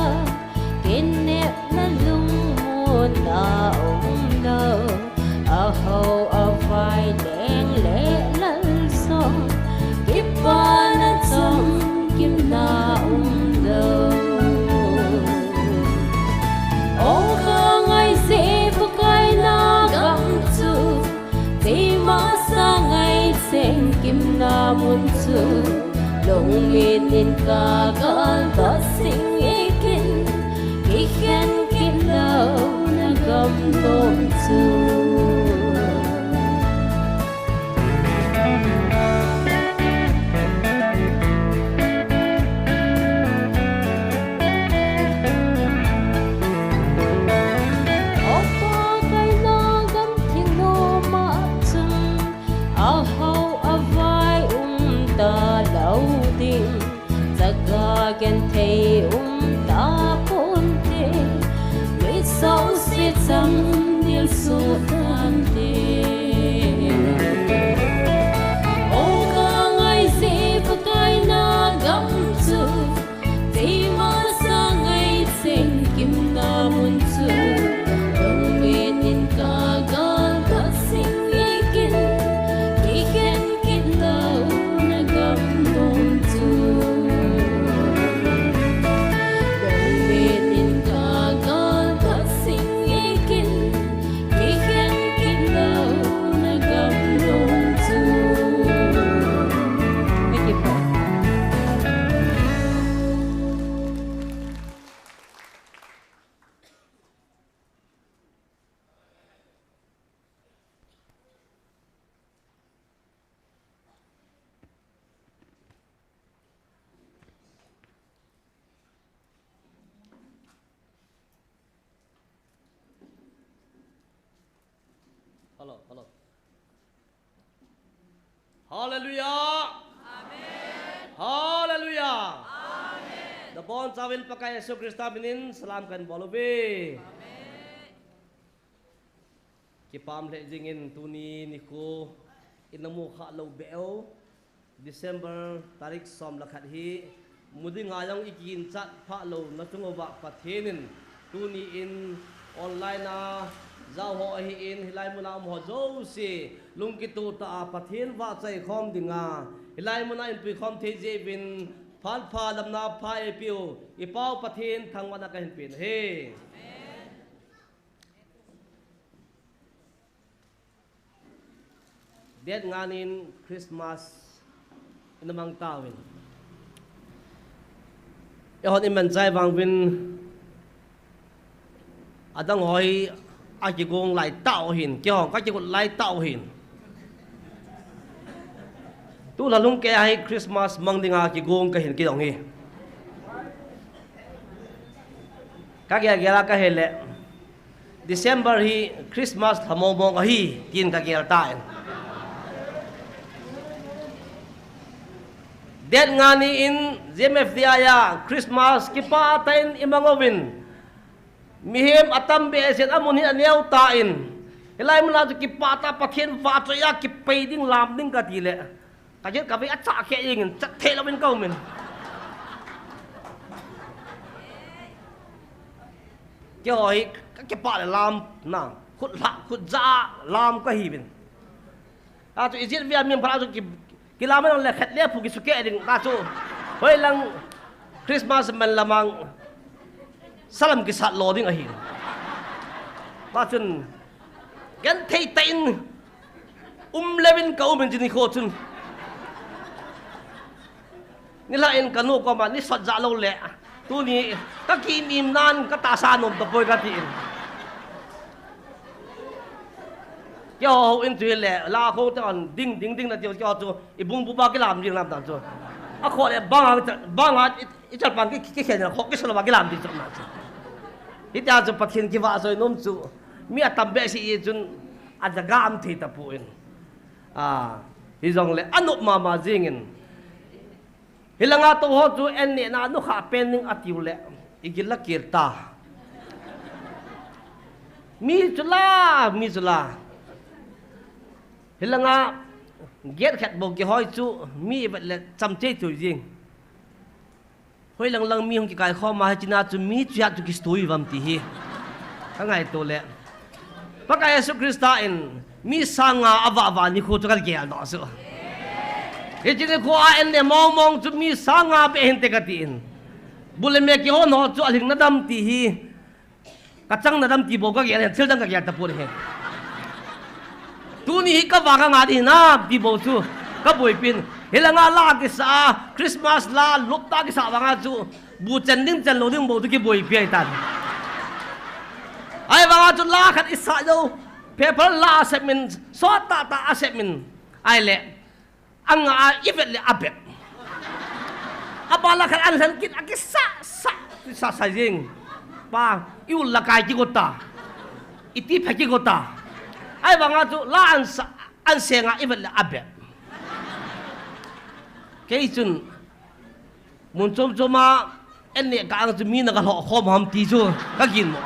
kinepna lungmonna um lou, aho avai leng le lal song, kipana chom kimna um lou. O ka ngai se Pakai na gam chu, seima sa ngai cheng kimna mun chu, lungmin in ka gal ta sing ikin, kei khen kit lou na gam nom chu. O Pakai na gam thing nom a chun, aho avai um ta lou ding, chaga genthei um ta ponte, mi jouse chang dil sut tante. O ka ngai se Pakai na gam chu, seima sa ngai cheng kimna mun chu, lungmin in ka gal ta sing ikin, kei khen kit lou na gam nom chu. Lungmin in ka gal ta sing ikin, kei khen kit lou na gam nom chu. Thank you, Paul. Hello, hello. Hallelujah. Amen. Hallelujah. Amen. Nabonchauvin Pakai Jesu Christa minin salam kahin bol uve. Amen. Kipah lheh jengin tuni nikho ina mu kha lou beh u, December tarik som le khat hi mu dinga jong i kinchat phah louna chung uva Pathen in tuni in online a jao ho ahin, hilai muna um ho jouse lungkitoh tah a Pathen vahchoi khom dinga hilai muna in puikhom thei jeh uvin phat pha damna pha eipeu i Pau Pathen thangvahna kahin pen ahi. Date nga nin Christmas ina mang tauvin. Eihon i manchah vang uvin adang ho hi akigong lai tauhin, keihon kakigot lai tauhin. Tulha lhung keiya hi Christmas mang dinga kigong kahin kidong hi. Kagel gel a kahile. December hi Christmas lha mong mong ahi, tin kagel tan. Date nga ni in G M F D I a Christmas kipah tah in i mang uvin. Mihem atam behseh in amun hi aneo tan. Hilai muna chu kipah tah Pathen vahchoi a kipai ding lam ding kati le. Ka jil ka vei a chah khe jengin, chat thei louvin ka umin. Keiho hi ka kipah le lam na, khut lha, khut ja lam ka hiuvin. Achu i jil via min pha chu ki, kilam le khat le phu ki suke ding, achu hoilang Christmas man lamang salam kisat lo ding ahi. Achun, genthei tah in, um levin ka umin chuni kho chun. Nilhah in ka nu koma, ni sot ja lou le. Tuni, ka ki im im nan, ka tahsa nom tapoi ka tin. Keiho houin chu hile, la kho te on, ding, ding, ding na tiu, keiho chu, i bung bu ba kilam ding lam ta chu. Akhoh le, banga, banga, i, i chalpan ki, ki, ki khen, kho ki solo ba kilam ding chu na chu. Hitia chu Pathen kivahchoi nom chu. Mi atam behseh i chun, ajaga um thei tapon. A, hijongle anop mama jingin. Hilanga tou ho chu an nehna nukha pen ning atiu le, igil la kir ta. Mi chu la, mi chu la. Hilanga gate khat bou kihoi chu mi vet le chamchei chu jing. Hoilang lang mi hung kikai khom a, hichina chu mi chuiat chu kistui vam ti hi. Ka ngaito le. Pakai Jesu Christa in mi sanga avah vah nikho chu ka gel doh chu. Hiche nikho a an ne mong mong chu mi sanga be hinte ka tin. Bu le me kihon ho chu alhing na dam ti hi. Ka chang na dam ti bou ka gel hen, thil dang ka gel tapon hen. Tuni hi ka vah ka nga di hinam ti bou chu ka boipin. Hilanga la kisa, Christmas la, lop ta kisa vanga chu, bu chen ding chen lou ding bou chu kiboipi ahitan. Ahivanga chu la khat isa jou, paper la asep min, sot tah tah asep min. Ahile, anga a ivet le abep. Apa la khat an lhen kit a kisa, sa, sa, sa jing. Pa, i ul la kai kigot ta. I ti phe kigot ta. Ahivanga chu la an sa, an senga ivet le abep. Kei chun, mun chom chom a, an ne ka ang chu mi na ka lhoh khom ham ti chu, ka gin mo.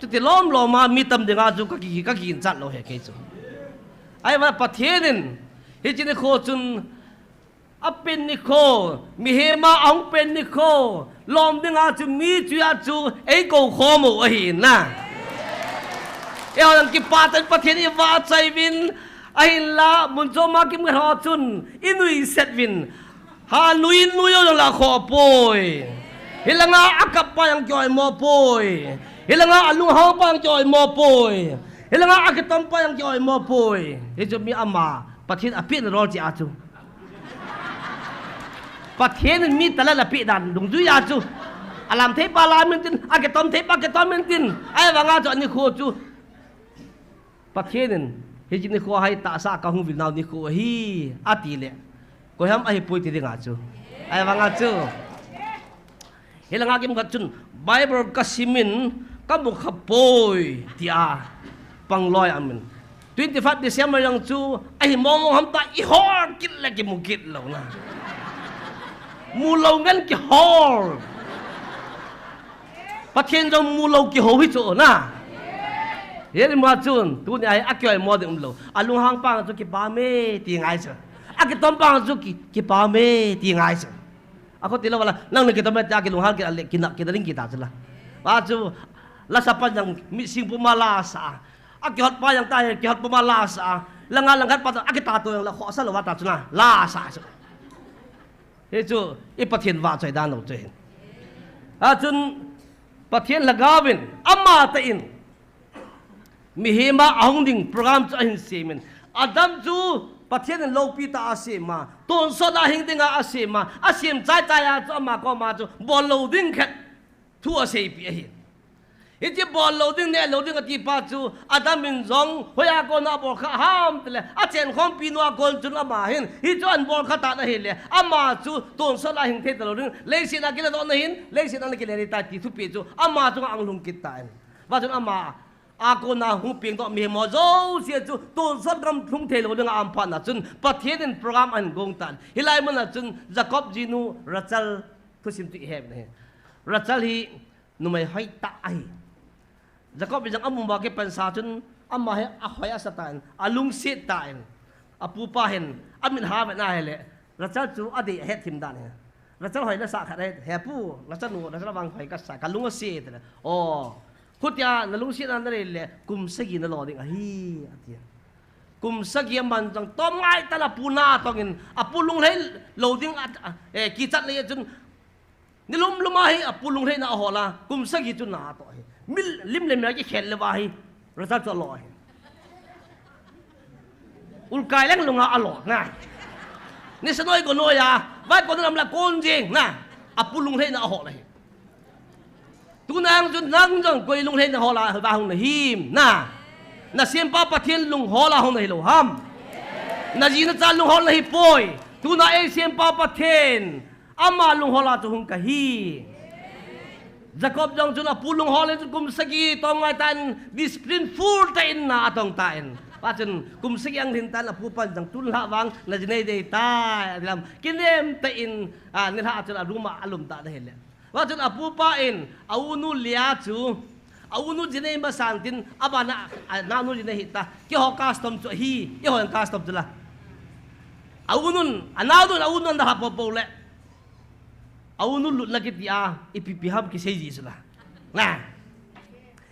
Chuti lom lom a mi tam dinga chu ka ki, ka gin chat lou he kei chu. Ahivang Pathen in, hiche nikho chun, apen nikho, mihem a ahung pen nikho, lom dinga chu mi chuia chu eikou khom u ahi na. Eiho jong kipah tah in Pathen i vahchoi uvin, ahinla, mun chom a kimu ho chun, i nuiset uvin. Ha nui nui jou jong la khoh poi. Hilanga akap pa jong kioimo poi. Hilanga alunghang pa jong kioimo poi. Hilanga akitom pa jong kioimo poi. Hichu mi ama, Pathen apeh na rol chi a chu. Pathen in mi talent apeh dan dungjui a chu. Alam thei pa lam intin, akitom thei pa kitom intin. Ahivanga chu anikho chu. Pathen in, hiche nikho hi tahsa kahung vil nau nikho ahi, ati le. Koiham ahipoi ti dinga chu. Ahivanga chu. Hilanga kimu khat chun, Bible ka sim in, ka mu kha poi, tia. Pangloi amin. Twenty-five December jong chu, ahi mong mong ham ta, i hol kit le kimu kit lou na. Mu lou ngen kihol. Pathen jong mu lou kihou hi chu na. Hiti ma chun, tuni a hi akioimo ding umlou. Alunghang pa chu kipah me ti ngai chu. Akitom pa chu ki, kipah me ti ngai chu. Akho ti lou vala, nang na kitom me ti a kilunghang ki ale, kina, kina ling kita chu la. Pa chu, lasa pa jong mi sing puma lasa. Akihot pa jong ta hi, kihot puma lasa. Langa lang khat pa chu, akita to jong la khosa lou va ta chu na. Lasa chu. Hichu, i Pathen vahchoi dan lou chu hin. Achun, Pathen lhagao vin, amatah in, mihem a ahung ding program chu ahin sem in. Adam chu, Pathen in loupi tah a asem a, tonsot a hing dinga asem a, asem chai chai a chu ama koma chu, bol lou ding khat. Thu aseipeh ahi. Hiche bol lou ding, neh lou ding ati pa chu, Adam in jong, hoiya kona abol kha ham tile, achen khompi nu a kon chun ama hin, hichu abol kha tan ahile, ama chu, tonsot a hing thei talou ding, leiset a kile doh na hin, leiset a kile ding tai ti thupeh chu, ama chunga ahung lhung kit tan. Va chun ama, a kona hung peng doh mihem ho jouse chu, tonsot gam lhung thei lou dinga aum phat na chun, Pathen in program ahin gong tan. Hilai mun a chun, Jacob jinu, Rachel, thusim chu i he na hi. Rachel hi, numei hoi tah ahi. Jacob in jong amu ma kipansa chun ama hi ahoi asa tan, alungset tan. Apupa hin, amit ha vet na hile, Rachel chu adei ahet thim dan hi. Rachel hoi nasa khat ahi, he pu, Rachel nu, Rachel vang hoi kasa, kalung aset le. O, khutia nalungset na nalei le, kum sagi nalo ding ahi, ati. Kum sagi aman jong tom ngai tah a apu na tong in, apu lunglhai lou ding a, a, eh, kichat lei chun, Ni lum lum a hi apu lunglhaina ahol a, kum sagi chu na atoh hi. Mil lim le mel kikhel le va hi, Rachel chu alo hi. Ulkai leng lunga alo na. Ni sanoi ko noi a, vai ko nam la kon jing na. Apu lunglhaina ahol a hi. Tuna ang chun nang jong koi lunglhaina hol a va hung na him na. Na sempa Pathen lunghol a hung na hi lou ham. Na ji na cha lunghol na hi poi. Tuna ei sempa Pathen. Ama lunghol a chu hung kahi. Jacob jong chun apu lunghol in chun kum sagi tong ngai tan, discipline full tah in na atong tan. Hijeh chun kum sagi ang lhin tan apu pan jong tun lha vang na ji nei dei tai, ati lam. Kinem tah in, a, nilhah chun a room a alum tan ahile. Hijeh chun apu pa in, a unu Leah chu, a unu ji nei masan tin, abana, a, naonu ji nei hita, keiho custom chu ahi, eiho custom chu la. A unun, a naonun, a unun da ha po po le. A unu lutna kiti a, ipi pi ham kisei ji chu la. Na.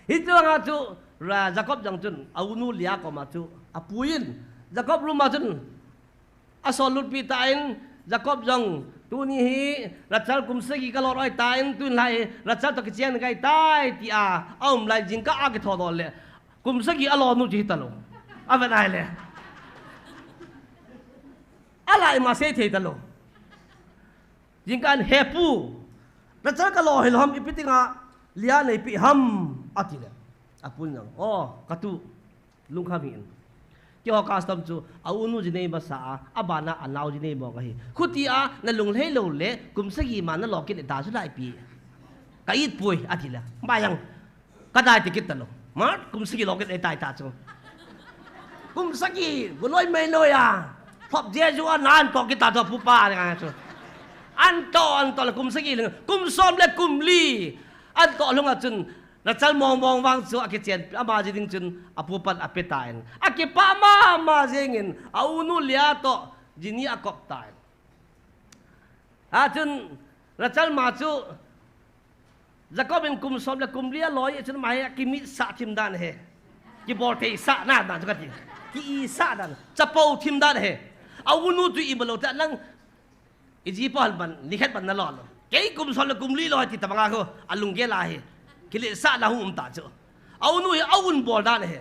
Hichu anga chu, ra Jacob jong chun, a unu Leah koma chu, apuin, Jacob room a chun, asol lutpi tan, Jacob jong, tuni hi, Rachel kum sagi ka lo roi tan, tun lai, Rachel to kichen kai tai, tia, aum lai jingkah a kitho dol le, kum sagi a lo nu ji hita lo. Aven ai le. Alai ma sei thei ta lo. Jingkah in, "He pu, Rachel ka lo hi lo ham, ipi dinga Leah nei pi ham," ati le. Apun jong, "O, ka tu, lungkham hih in. Keiho custom chu, a unu ji nei masa a, abana a nao ji nei mong ahi. Khuti a, na lunglhai lo le, kum sagi ma na lo kit le ta chu lai pi. Ka it poi," ati le. Ba jong, Ka dai ti kit ta lo. Ma, kum sagi lo kit ei tai ta chu. Kum sagi, bu loi mei loi a. Phop Jesu a nan to kit ta chu pu pa ni a chu. An to, an to le kum sagi le, kum som le kum li. An to lhung a chun, Rachel mong mong vang chu akichen, ama ji ding chun, apu pan ape tan. Akipah mama jing in, a unu Leah to, ji ni akop tan. A chun, Rachel ma chu, Jacob in kum som le kum li a loi, chun ama hi akimit sah thim dan ahi. Kibol thei sah na dan chu kati. Ki i sah dan. Chapo thim dan ahi. A unu chu i balo ta nang i ji pa hal ban, ni khat ban na lo lo. Kei kum som le kum li loi ti ta banga ko, a lunggel ahi. Kile sah na hung um ta chu. A unu hi a un bol dan ahi.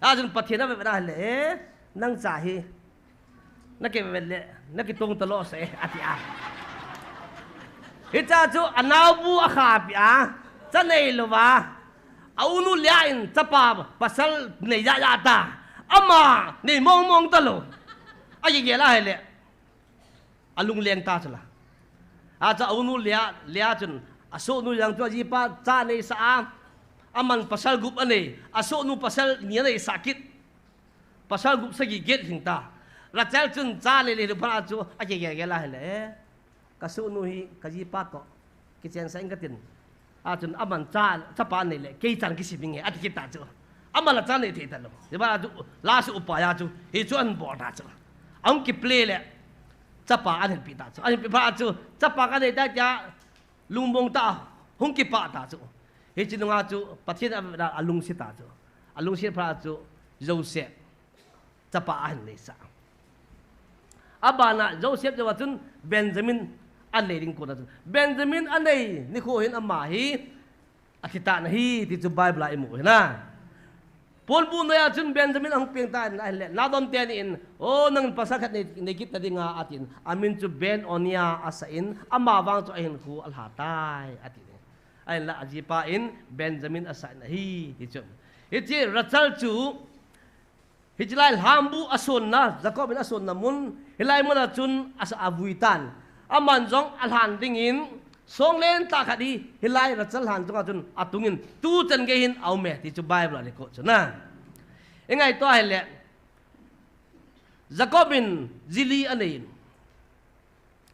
A chun Pathen a ve ve na le, eh, nang cha hi. Na kivet le, na kitong ta lo se, ati a. Hicha chu a nao bu a khapi a, cha nei lou va. A unu Leah in chapa pasal nei ya ya ta. Ama nei mong mong ta lo. A gel a hile. A lungleng ta chu la. A cha a unu Leah, Leah chun, a sohnu jong chu a jipa cha nei sa a. Aman pasal gup a nei, a sohnu pasal ni a nei sa kit. Pasal gup sagi get hing ta. Rachel chun cha le le pha chu a ke ge ge la hele. Ka sohnu hi ka jipa ko. Kichen sa ing ka tin. A chun aman cha, chapa nei le, kei chan kisim inge, ati kit ta chu. Aman la cha nei thei ta lo. Hiba chu, la su upa ya chu, hi chu an bol ta chu. An kiple le, chapa an hin pi ta chu. An hin pi pha chu, chapa ka nei ta tia, lungmong ta, hung kipa ta chu. Hi chi nunga chu, Pathen a, a, a lungsi ta chu. A lungsi pha chu, Joseph. Chapa a hin nei sa. Abana Joseph jong a chun Benjamin a nei ding kona chun. Benjamin a nei nikho hin ama hi a thi tan ahi ti chu Bible a i mu hi na. Ponbu noi a chun Benjamin a hung peng tan ahi le. Nadom teni in, o nang pasal khat nei, nei kit ta ding a, atin. A min chu Ben-oni a sa in, ama vang chu a hinkho a lha tai, atin. Ahin la a jipa in Benjamin a sa in ahi ti chu. Hichi Rachel chu Hichi lai lhambu a sonna, Jacob in a sonna mun, hilai mun a chun a sa a vui tan. Aman jong a lhan ding in, song len ta khat hi, hilai Rachel lhan jong a chun a tung in, tu chan gei hin a um e, ti chu Bible a record chu na. I ngai to ahi le, Jacob in ji li a nei in,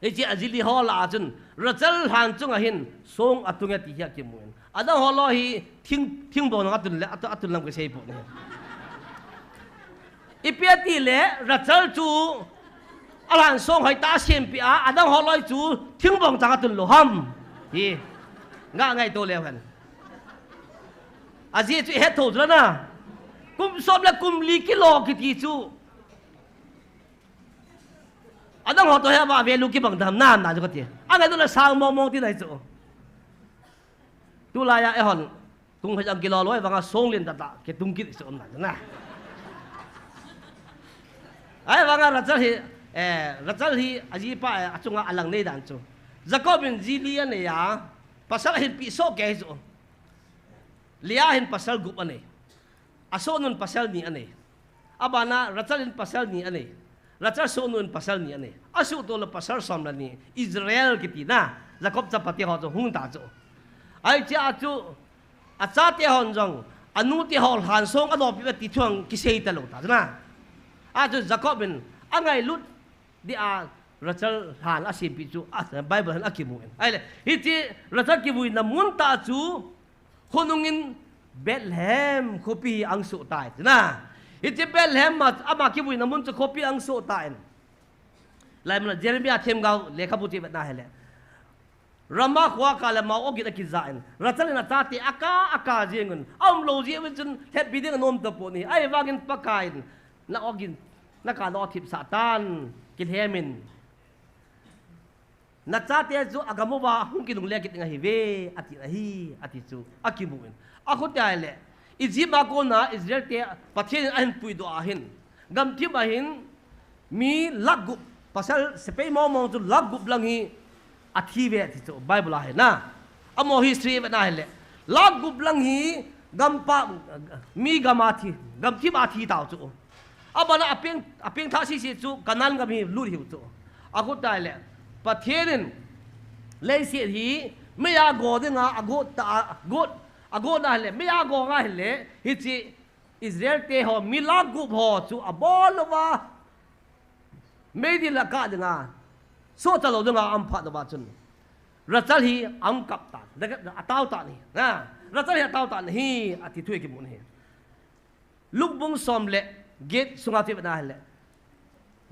Hichi a ji li ho lah a chun, Rachel lhan chunga hin, song a tung e ti hi a kimu in. Adang ho lo hi, thing, thingbong a tun le, a tu, a tun lam ka sei pu ni. Ipi ati le, Rachel chu, a lhan song hoi ta sem pi a, adang ho lo chu, thingbong chang a tun lo ham. Hi, nga ngai to le hen. A ji chu het tho chu la na. Kum som le kum li kilo kiti chu. Adang ho to he ama value kibang dam nam na chu kati. Angai tu la sang mong mong ti nai chu. Tulai a eihon. Tung hoi jang kilo loi vanga song lin ta ta. Ke tung kit chu om na na. Ai vanga Rachel hi, eh, Rachel hi a jipa, eh, a chunga a lang nei dan chu. Jacob in ji li a nei a. Pasal hin pi so ke chu. Leah hin pasal gup a nei. A sohnun pasal ni a nei. Abana Rachel in pasal ni a nei. Rachel sohnun pasal ni a nei. A suhto le pasal som le ni. Israel kiti na. Jacob chapa te ho chu hung ta chu. Ahi chia chu, achate hon jong, anute ho lhan song alopi uve ti thu jong kisei talou ta, na. Achu Jacob in, angailut dia Rachel lhan asempeh chu, a, Bible hin akimun. Ahile, hiche Rachel kivuina mun tah chu, khonungin Bethlehem khopi hi ahung soh tai, na. Hiche Bethlehem ma, ama kivuina mun chu khopi ahung soh tan. Hilai muna Jeremiah themgao lekhabu chu ivetna hile, Ramah khoa kah le Maon gin akijah in, Rachel in achate akah, akah jeng un, aumlou jeh uvin chun lheppi ding anom tapon ahi. Ahivangin Pakaiyin, na-o gin, nakah na-o thipsah tan, kilhem in. Nachate chu agam uva hung kinungle kit ding ahiuve, atin ahi, ati chu akimun. Akhutia ahile, Egypt a kona Israel te Pathen in ahin puidoh ahin, gamthip a hin mi lakh gup, pasal sepai mong mong chu lakh gup lang hi athi uve ti chu Bible a hi na. Amaho history ivetna hile, lakh gup lang hi gampa, mi gam a thi, gamthip a thi tau chu. Abana apeng, apengthah sese chu Canaan gam hi lut hiu chu. Akhutia ahile, Pathen in leiset hi meiya go dinga agot ta, agot, agotna hile, meiya go nga hile, hiche Israel te ho, mi lakh gup ho chu abol louva, meidil a kah dinga, sohcha lou dinga aum phat uva chun, Rachel hi ahung kap tan, atao tan ahi, na. Rachel hi atao tan ahi, ati thu akimun ahi. Luke bung som le get sunga chu ivetna hile,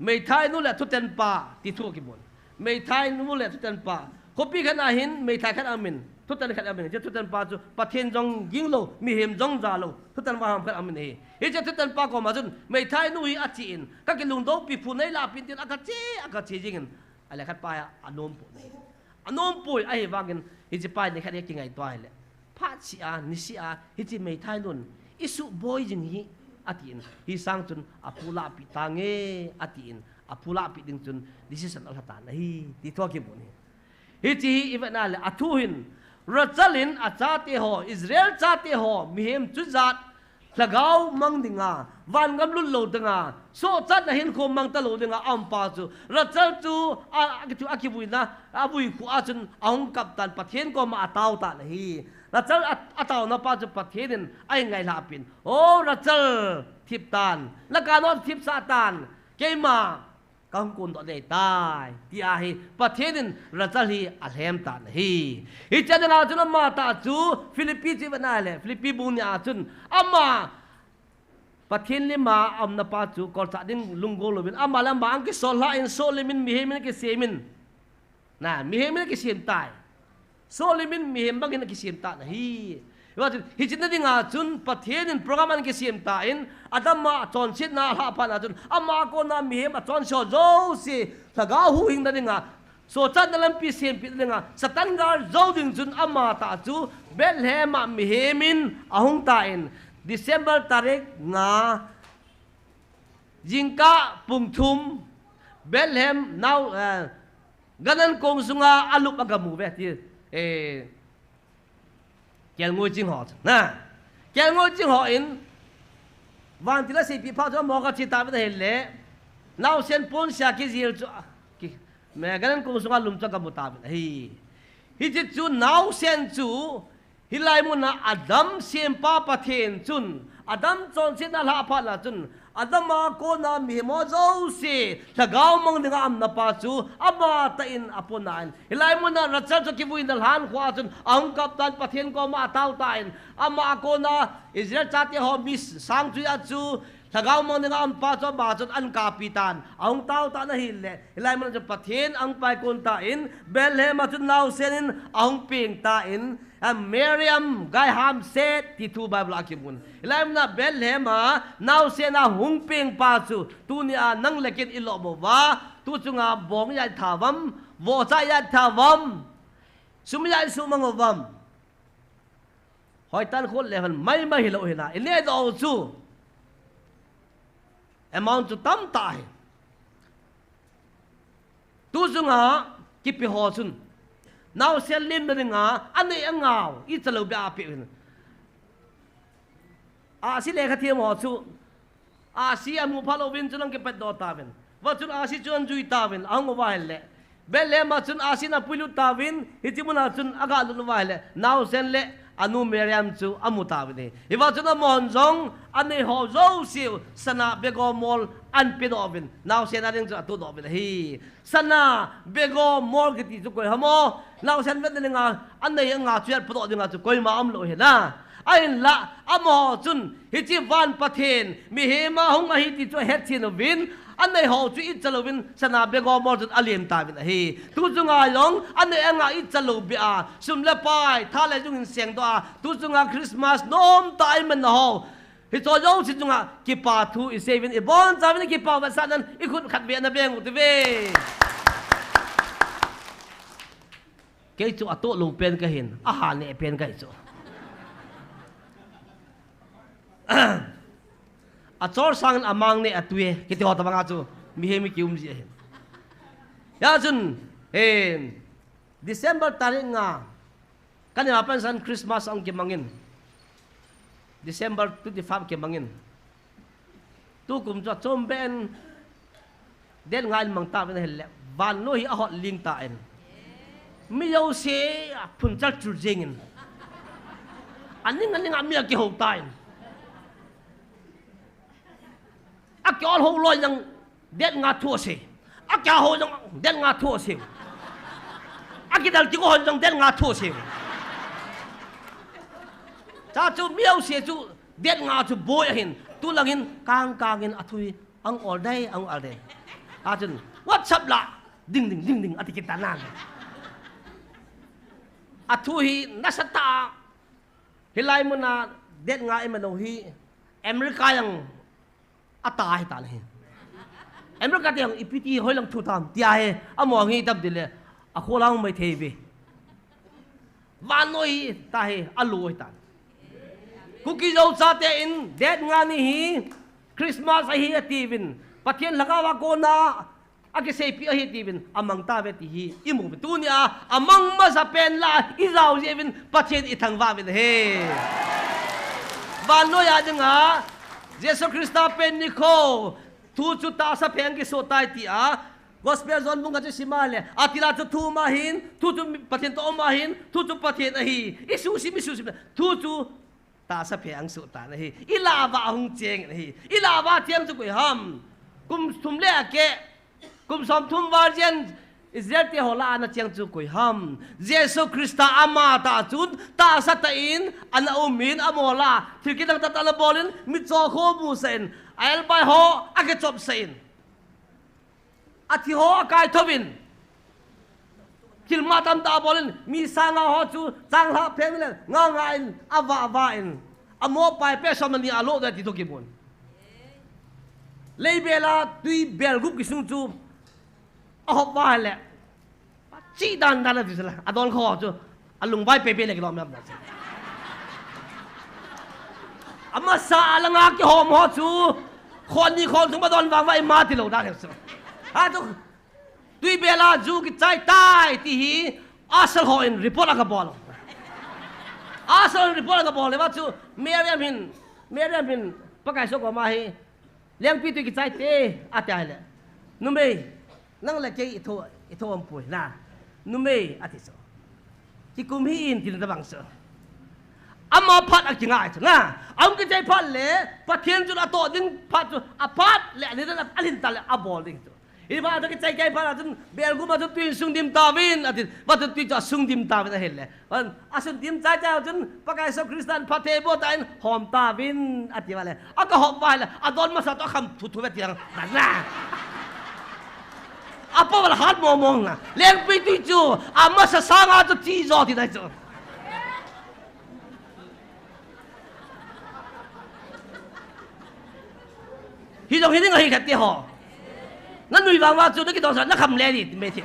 meithainu le thutanpa ti thu akimun. Meithainu le thutanpa. Khopi khat a hin meithai khat aumin, thutan khat aumin. Hiche thutanpa chu Pathen jong ginglou, mihem jong jalou, thutan vaham khat aumin ahi. Hiche thutanpa koma chun meithainu hi achen, kakilungdopi phu neilahpin tin akache, akache jengin, ahile khatpa hi anompon ahi. Anompoi, ahivangin hichepa hi nikhat hi kingaito ahile, phat seh a, niseh a, hiche meithainun isuhboi jing hi, atin, hisang chun aphu lahpeh tange, atin, aphu lahpeh ding chun decision alha tan ahi, ti thu akimun ahi. Hiche hi ivetna le athu hin, Rachel in achate ho, Israel chate ho, mihem chujat lhagao mang dinga, vangam lut lou dinga, sohchatna hinkho mang talou dinga aumpa chu, Rachel chu a, a, akivuina, avui khu a chun ahung kap tan, Pathen koma atao tan ahi. Rachel a, ataona pa chu Pathen in ahin ngailhahpin, O Rachel, thip tan, nakah na-o thipsah tan, keima kahung kondoh ding ahitai, tia hi Pathen in Rachel hi alhem tan ahi. Hiche dinga chun amatah chu Philippi chu ivetna hile, Philippi bung ni a chun ama Pathen lima aumna pa chu kolchah ding lunggel louvin, ama le ama ahung kisol lhan, sohlimin, mihemin akisemin. Na, mihemin akisem tai. Sohlimin mihem bangin akisem tan ahi. Hiva chun, hiche na dinga chun Pathen in program ahin kisem tan, Adam a chonsetna alhah phat na chun, ama kona mihem achonse jouse lhagao huhhingna dinga, sohchatna lampi sempeh dinga, Satan gal jou ding chun amatah chu Bethlehem a mihemin ahung tan, December tarik nga, jingkah pung thum, Bethlehem nao, eh, ganang kong sunga alup agamu uve ti, eh, kelngoi ching ho chu, na. Kelngoi ching hon, vantil a seipeh phat chu amaho kache tauvin ahile, naosen ponsia kijil chu, ki, me ganang kong sunga lum chu agamu tauvin ahi. Hiche chu naosen chu, hilai muna Adam sempa Pathen chun, Adam chonsetna alhah phat na chun, Adam a kona mihem ho jouse lhagao mang dinga aumna pa chu amatah in apona in. Hilai muna Rachel chu kivuina lhan khoa chun ahung kap tan, Pathen koma atao tan. Ama kona Israel chate ho mi sang chu a chu lhagao mang dinga aumpa chu ama chun ahin kahpi tan. Ahung tao tan ahile, hilai muna chu Pathen ahung pai kon tan, Bethlehem a chun naosen in ahung peng tan. A Miriam gai hamset ti thu Bible a kimun. Hilai muna Bethlehem a naosen ahung peng pa chu, tunia nang le ken ilom uva, tu chunga bong ijat tha uvam, vohcha ijat tha uvam, sum ijat isumang uvam. Hoitah in khut le hon maimai hilou hina, ineh doh u chu amount chu tamtah ahi. Tu chunga kipe ho chun naosen lemna dinga aneh angao, ichalou beh a apeh u hin. Ahsi lekha them ho chu, ahsi amu phat louvin chun ahung kipatdoh tauvin. Hiva chun ahsi chu ahin jui tauvin, ahung uva ahile, Bethlehem a chun asin apuilut tauvin, hiche muna chun agalut uva ahile, naosen le anu Mariam chu amu tauvin ahi. Hiva chun amahon jong anei ho jouseu sana begomol anpedoh uvin, naosen a ding chu atohdoh uvin ahi. Sana begomol kiti chu koi ham o? Naosen vetna dinga anei anga chu atpedoh dinga chu koima umlou ahi na. Ahinla, amaho chun, hiche van Pathen, mihem a hung ahi ti chu ahetchen uvin, anei ho chu itcha louvin, sana begomol chun alem tauvin ahi. Tu chunga jong, anei anga itcha lou beh a, sum le pai, tha le jung in sengdoh a, tu chunga Christmas nomtah a imanna ho, hicho jouse chunga kipa thu isei uvin, ibonchauvin ikipa vetsahnan, ikhut khatvei ana beng u hite. Kei chu atoh lou pen kahin, aha neh pen kahi chu. Achol sangin amang neh atui e, kiti ho tobanga chu, mihem mi kium ji ahin. Hijeh chun, eh, December tarik nga, kaneo a pat san Christmas ahung kimangin. December twenty-five kimangin. Tukum chu achom beh in, date nga in mang tauvin ahile, vannoi hi ahot ling tan. Mi jouse aphun chalchul jengin. Aning aning a mi akihou tan. Akiol hou loi jong date nga thu asei. Akiha hou jong date nga thu asei. Akidal kiko hon jong date nga thu asei. Chuche chu mi jouse chu date nga chu boi ahin. Tulangin kang kangin athu hi ahung ol dai, ahung ol dai. Achun, WhatsApp la, ding ding, ding ding, ati kit tan. Athu hi nasatah a, hilai muna date nga iman u hi, America jong atah ahitan ahi. America te jong ipi ti hoilang thu tam, tia hi, amaho hi tam tile, akholang mai thei ve. Vannoi hi, tia hi, alo ahitan. Kuki Zo chate in, date nga ni hi, Christmas ahi atiuvin, Pathen lhagao a kona, akiseipi ahi tiuvin, amang tauve ti hi, imu uvin. Tunia, amang masa pen la, ijao jeh uvin, Pathen ithangvah uvin ahi. Vannoi a dinga, Jesu Christa pen nikho, thu chu tahsa phe a kisoh tai tia, Gospel John bung khat chu sim a le, atila chu thu ama ahin, thu chu Pathen toh ama ahin, thu chu Pathen ahi. Isusim, isusim, thu chu tahsa phe a hung soh tan ahi. Ilah uva ahung cheng ahi. Ilah uva cheng chu koi ham? Kum thum le akeh. Kum somthum val jen Israel te ho lah a ana cheng chu koi ham? Jesu Christa amatah chun tahsa tah in ana um in, amaho lah a thil kidang tah tah ana bol in, mitcho kho amusah in, a elbai ho akichopsah in. Athi ho akaithou vin. Thil ma tamtah abol in, mi sang nga ho chu, changlhah phem le, nga nga in, avah vah in. Amo pai pe som ni alo da ti toh kimun. Leibel a, tuibel gup kisung chu, ahop vah le. Chi dan dan a ti sala, adon kho chu. Alungvai pepe le kilom lam. Amasa a langa kihom ho chu. Khon ni khon thum adon vang vai ma tilou dan chu. Achu. Tuibel a ju kichai tai ti hi. Usher ho in report aga bol. Usher ho in report aga bol. Eva chu. Mariam hin. Mariam hin. Pakai soh koma hi. Lengpitwi kichai te, ati ahile. Numei, nang le kei itho, itho um poi na. Numei, ati chu. Kikum hih in tin tabang chu. Ama phat akingai chu na. Ahung kichai phat le, Pathen chun atoh ding phat chu, aphat le, ani dan alhin ta le, abol ding chu. Hiva chu kichai kai phat a chun, bel gup a chun twi in sung dim tauvin, ati, va chun twi chu asung dim tauvin ahile. Van, asung dim chai chai chun, Pakai Jesu Christan phatthei boh tan hom tauvin, ati vale. Akahop vale, adon masa toh akham thu thu ve tiang. Na, na. Apo vale hat mong mong na. Lengpitwi chu, amasa sanga chu chi jo ti nai chu. Hijong hi ding ahi khat ti ho. Nanui vang vang chu nakidong sa, nakham le ni, ti me ti.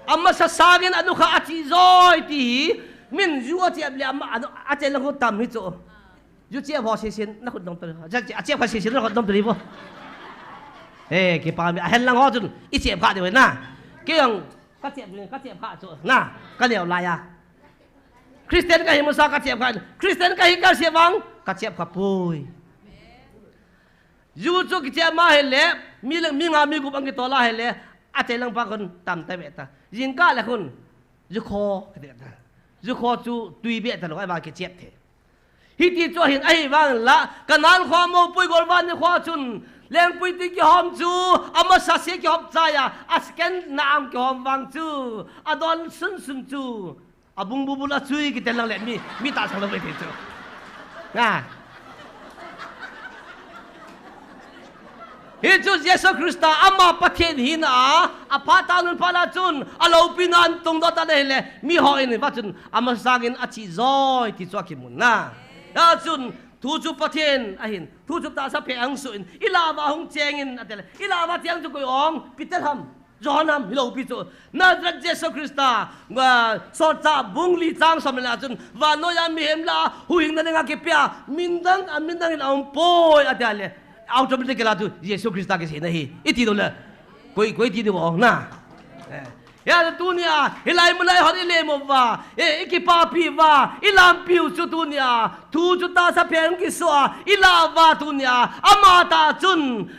Amasa sangin anukha achi joi ti hi, min ju achi ap le ama, anu, achi lang ho tam hi chu. Ju chi ap ho sisin, nakhut dong tu. Achi, achi ap ho sisin, nakhut dong tu ni bo. Eh, kipa mi, ahen lang ho chun, ichi ap kha de na. Kei ang, kachi ap, kachi ap kha chu, na, kaneo lai a. Christian kahi masa kachi ap kha, Christian kahi kachi ap vang, kachi ap kha poi. Ju chu kichep ma hile, mi le, mi nga mi gup ang kitol a hile, achai lang pa khun tamta ve ta. Jingkah le khun, ju kho, kiti ta. Ju kho chu tui ve ta lou, ahivang kichep thei. Hiti chu ahin, ahivang la, Canaan kho, Mopui, Golvani kho chun, lengpui ti kihom chu, amasa se kihom chai a, a second na ang kihom vang chu, adon sunsun chu, abung bubul a chui kiti lang le mi, mi tahsan lou ve thei chu. Nga. Hichu Jesu Christa ama Pathen hina a, aphat tah nun phat a chun, aloupina ahin tungdoh tan ahile, miho in va chun, amasang in achi joi ti chu akimun na. Hia chun, thu chu Pathen ahin, thu chu tahsa phe ahung suh in, ilah uva hung cheng in, ati le, ilah uva cheng chu koi ong, Peter ham. Johan ham hilou pi chu. Nazareth Jesu Christa, ah, Sotchah bung li chang som le nga chun, vannoi a mihem lah a, huhhingna dinga kipea, min dang, a min dang in aum poi, ati a le, automatic la chu, Jesu Christa kiseina ahi, iti lou le, koi, koi ti diu vang na. Eh. Hia tunia, hilai mun a ihon ilem uva, eh, ikipapi uva, ilampiu chu tunia, thu chu tahsa phe hung kisoh a, ilah uva tunia, ama tah chun,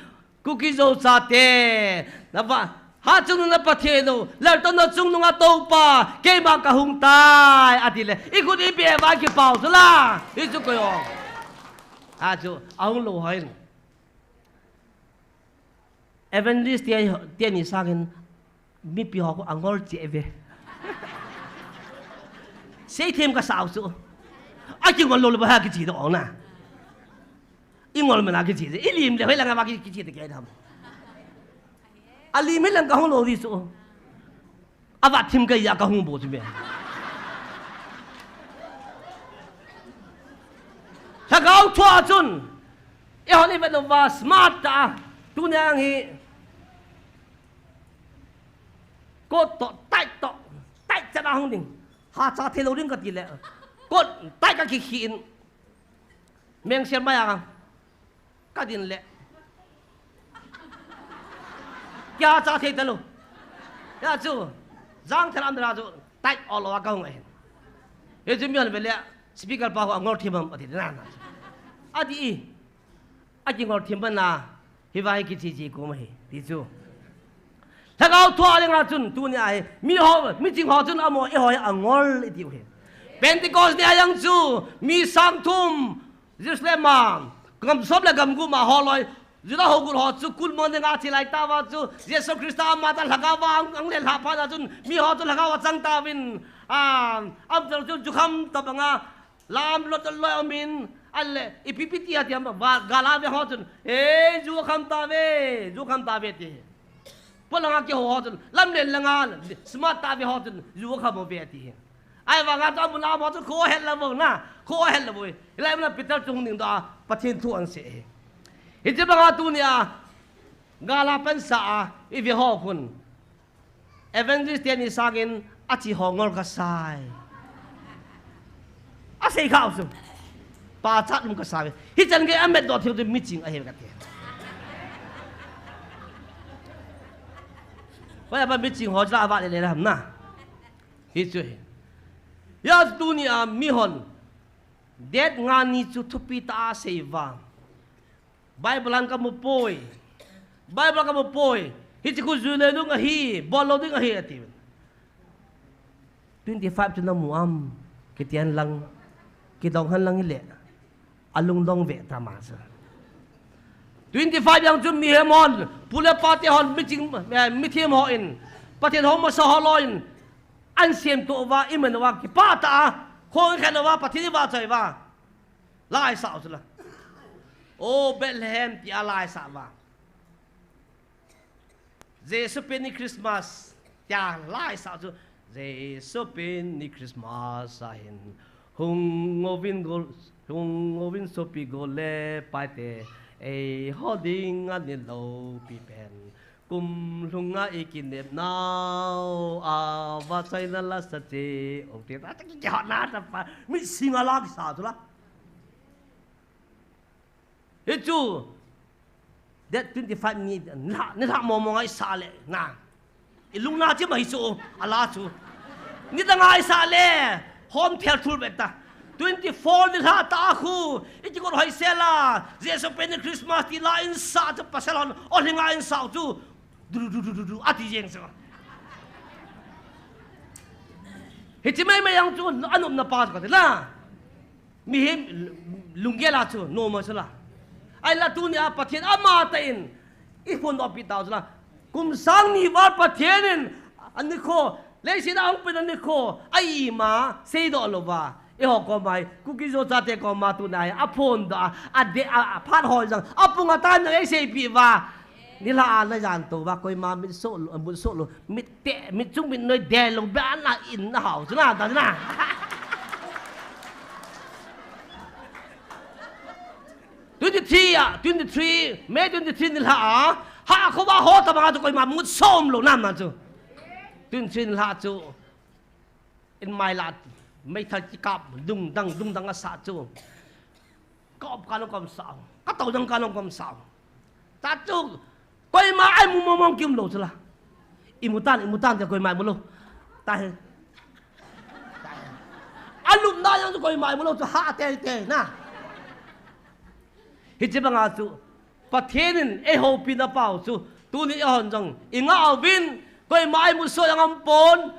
Kuki Zo chate, na va, hatchungnung na Pathen u, laltouna chungnung a Toupa, keima kahung tai, ati le, ikhut ibeh uva kipao chu la, hichu koi ong. Achu, ahung lou hoi. Evangelist tia, tia ni sangin, mipi ho khu angol cheh ve. Seithem kasah u chu. Akingol lou le ba ha kichi doh ong na. Ingol mena kichi, ilim le hoilang a ba ki, kichi te kei tham. Alim hilang kahung lou di chu. Avat thim kei a kahung bou chu me. Lhagao thua chun. Eihon ivet uva smart tah a. Tunia hi. Coat toh, tight toh, tight chet a hung ding. Hacha thei lou ding kati le. Coat tight kakikhi in. Mengsel mai a. Kadin le. Kihacha thei talou. Hia chu. Jang thel am dra chu. Tight all over kahung ahin. Hichu mihon ve le. Speaker pa ho angol thim am ati na na. Ati i. Akingol thim bana, hiva hi kichi chi kum ahi, ti chu. Lhagao thua dinga chun, tunia hi, miho, miching ho chun amaho, eiho hi angol itiu hi. Pentecost ni a jong chu, mi sang thum, Jerusalem a, gam som le gam gup a holoi, Juda houbung ho chu, kulmang dinga chi lai tauva chu, Jesu Christa ama tah lhagao va ang, ang le lhah phat a chun, miho chu lhagao va chang tauvin, a, amaho chu, jukham tabanga, Lam lot loi amin, ale, ipi pi ti ati am, va, gal a ve ho chun, "Ei, ju kham tave, ju kham tave," ti. Polanga kiho ho chun, lamlen langa, smart tave ho chun, ju kham uve ti. Ahivanga chu amun a ho chun, kho het lou vou na, kho het lou vou. Hilai mun a Peter chu hung dingdoh a, Pathen thu ahin sei. Hiche banga tunia, gal a pansa a, ive ho khun. Evangelist teni sangin achi ho ngol kasai. Asei kha u chu. Pachat um kasai. Hichan gei ametdoh thei u chu miching ahi kati. Hoiya ba miching ho chu la avat le le ham na. Hichu hi. Hia tunia mihon. Date nga ni chu thupi tah a asei uva. Bible a kamu poi. Bible a kamu poi. Hiche khu jui le ding ahi, bol lou ding ahi, ati. Twenty-five chu namu am, kiti hen lang, kidong hen lang hile, alungdong ve ta ma chu. Twenty-five jong chu mihem hon, pu le pa te hon, miching, eh, mithem hon, Pathen hou masa ho loi in, ahin semtoh uva, ahin man uva, kipah tah a, khong ahin khen uva, Pathen ahin vahchoi uva. La ahin sah u chu la. O Bethlehem tia la ahin sah uva. Jesu pen ni Christmas tia la ahin sah u chu. Jesu pen ni Christmas ahin. Hung uvin gol, hung uvin sopi gol le paite. Eiho dinga ni loupi pen. Kum lhunga ikinepnau, a, vahchoina la sa che, o te, ta, ta, ki, ki, hot na, ta, pa, mi singa la kisa chu la. Hichu, date twenty-five ni, na, ni la mo mo ngai sa le, na. Ilung na chi ma hichu, ala chu. Ni ta ngai sa le, hom thel thul beta. Twenty four nilhah tah a khu, i kikot hoisel a, Jesu Christmas ti la in sa chu pasal hon, o hinga in sa chu, du, du, du, du, du, ati jeng chu. Hichi mai mai ang chu, anopna pa chu ka ti la. Mihem lunggel a chu, normal chu la. Ahinla tunia Pathen amatah in, i phondoh pi tau chu la. Kum sang ni val Pathen in, anikho, leiset a hung pen anikho, a ima, seidoh louva. Eiho koma hi, Kuki Zo chate koma tunia hi, aphondoh a, adeh a, aphat hoi jong, apung a tan jong eiseipeh uva. Nilhah a najan tou uva, koima mit soh lou, mut soh lou, mit teh, mit chung mit noi deh lou, beh a na in na hao, chu na, ta chu na. Twenty three a, twenty three, May twenty three nilhah a, ha kho ba ho tabang a chu koima mut soh lou nam na chu. Twenty three nilhah chu, in mai la, meithal kikap, dung dang, dung dang asa chu. Ka op ka long kom sao, ka tou dang ka long kom sao. Ta chu, koima a imu mong mong kium lou chu la. Imu tan, imu tan, te koima imu lou. Ta hi. Alupna jong chu koima imu lou chu ha tei tei na. Hichi banga chu, Pathen in eihoupi na pau chu, tuni eihon jong, i ngah uvin, koima a imu soh jong aum pon,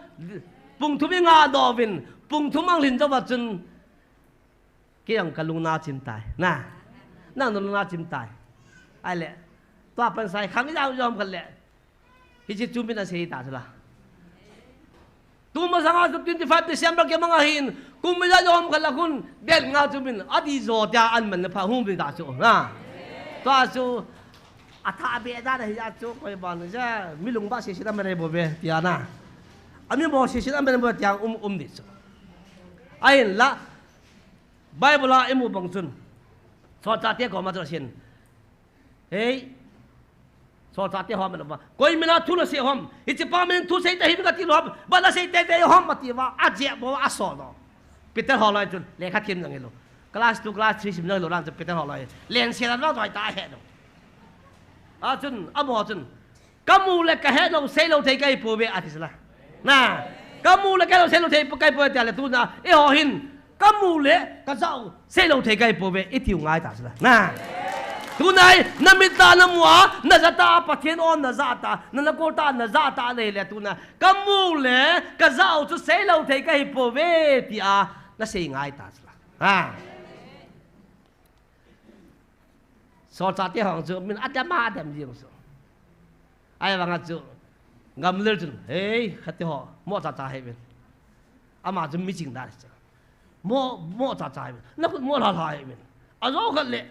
pung thum i ngah doh uvin, pung thum ang lhin jou va chun, Kei jong ka lung na chim tai. Na. Nang na lung na chim tai. Ahile. Tua pan sai khang jao jom khat le. Hichi chu min a sei ta chu la. Tu masang a chu twenty five December kei mang ahin. Kum min a jom khat la khun. Del nga chu min. Adi jo tia an man le pha hung min ta chu. Na. Tua chu. Atha be da na hi a chu koi ban ja. Mi lung ba sei sei da me re bo be tia na. Ami mo sei sei da me re bo tia um um ni chu. Ahinla. Bible a i mu bang chun. Solchahte koma chun ahin. Hei. Solchahte ho aman uva. Koi min a thu nasei u ham. Hiche pa min thu sei tahih in kati lou ham. Ba nasei teitei u ham ati uva. Ajep uva asol lou. Peter holoi chun. Lekha thiem jong hilou. Class two, class three sim jong hilou lang chun Peter holoi. Len se la lou doi ta he lou. Achun, amo chun. Ka mu le ka he lou, sei lou thei ka hi pouve, ati chu la. Na, ka mu le ka he lou, sei lou thei ka hi pouve, tia le tuna, eiho hin, ka mu le ka jah u, sei lou thei ka hi pouve, i tiu ngai ta chu la. Na, tuna hi, na mit a na mu a, na ja ta, Pathen o na ja ta, na nakol ta, na ja ta, na hi le tuna, ka mu le ka jah u chu sei lou thei ka hi pouve, tia, na sei ngai ta chu la. Ha. Solchahte ho chu min adem a adem jing chu. Ahivang a chu Gamliel chun, hei, khat te ho, mo cha cha hih uvin. Ama chu mi ching dan chu. Mo, mo cha cha hih uvin. Na khut mo lha lha hih uvin. Ajou khat le.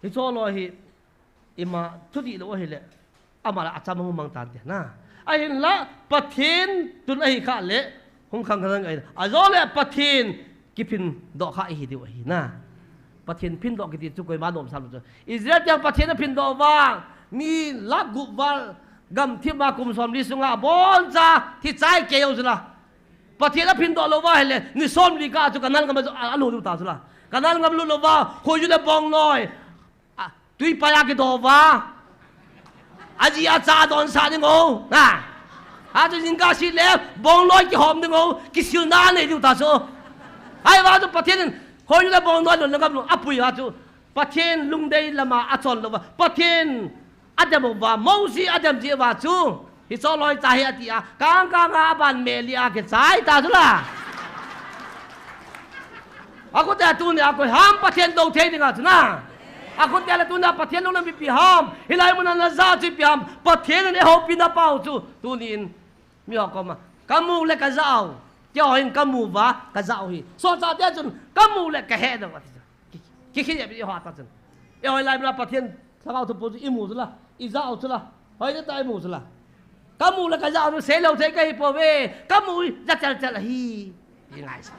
Hiche loi hi, ima, thudih lou ahile. Ama la acham hung mang tan te na. Ahinla Pathen tun ahi kha le hung khang khang ahi. Ajou le Pathen kiphin doh kha ihi diu ahi na. Pathen phin doh kiti chu koima nom sam chu. Israel te Pathen aphin doh uva mi lakh gup val gamthip a kum somli sunga aboncha thi chai kei u chu la. Pathen aphin doh lou uva ahile ni somli kah chu Canaan gam a lut diu ta chu la. Canaan gam lut lou uva khoju le bongnoi. A, tuipai a kido uva. Aji acha adonsah ding u. Ha. Achu jingkah sih le, bongnoi kihom ding u. Kisilna anei diu ta chu. Ahivang chu Pathen in, khoju le bongnoi lou le gam lou, apui a chu. Pathen lungdei lama achon lou uva. Pathen adem uva. Mosi adem jeh uva chu. Hiche loi cha hi ati a, kang kang a aban meli a kichai ta chu la. Akhote a tunia koi ham Pathen dou thei dinga chu na. Akhote a le tunia Pathen lunglam ipi ham. Hilai muna na ja chu ipi ham. Pathen in eihoupi na pau chu. Tunin. Miho koma. Ka mu le ka ja u. Keiho hin ka mu uva, ka ja u hi. Solchahte chun, ka mu le ka he lou. Ki, ki, ki, ki, eiho ta chun. Eiho hilai muna Pathen Lhagao thu pou chu i mu chu la, i ja u chu la, hoi de ta i mu chu la. Ka mu le ka ja u sei lou thei ka hi pouve, ka mu ja chal chal ahi. I ngai sa.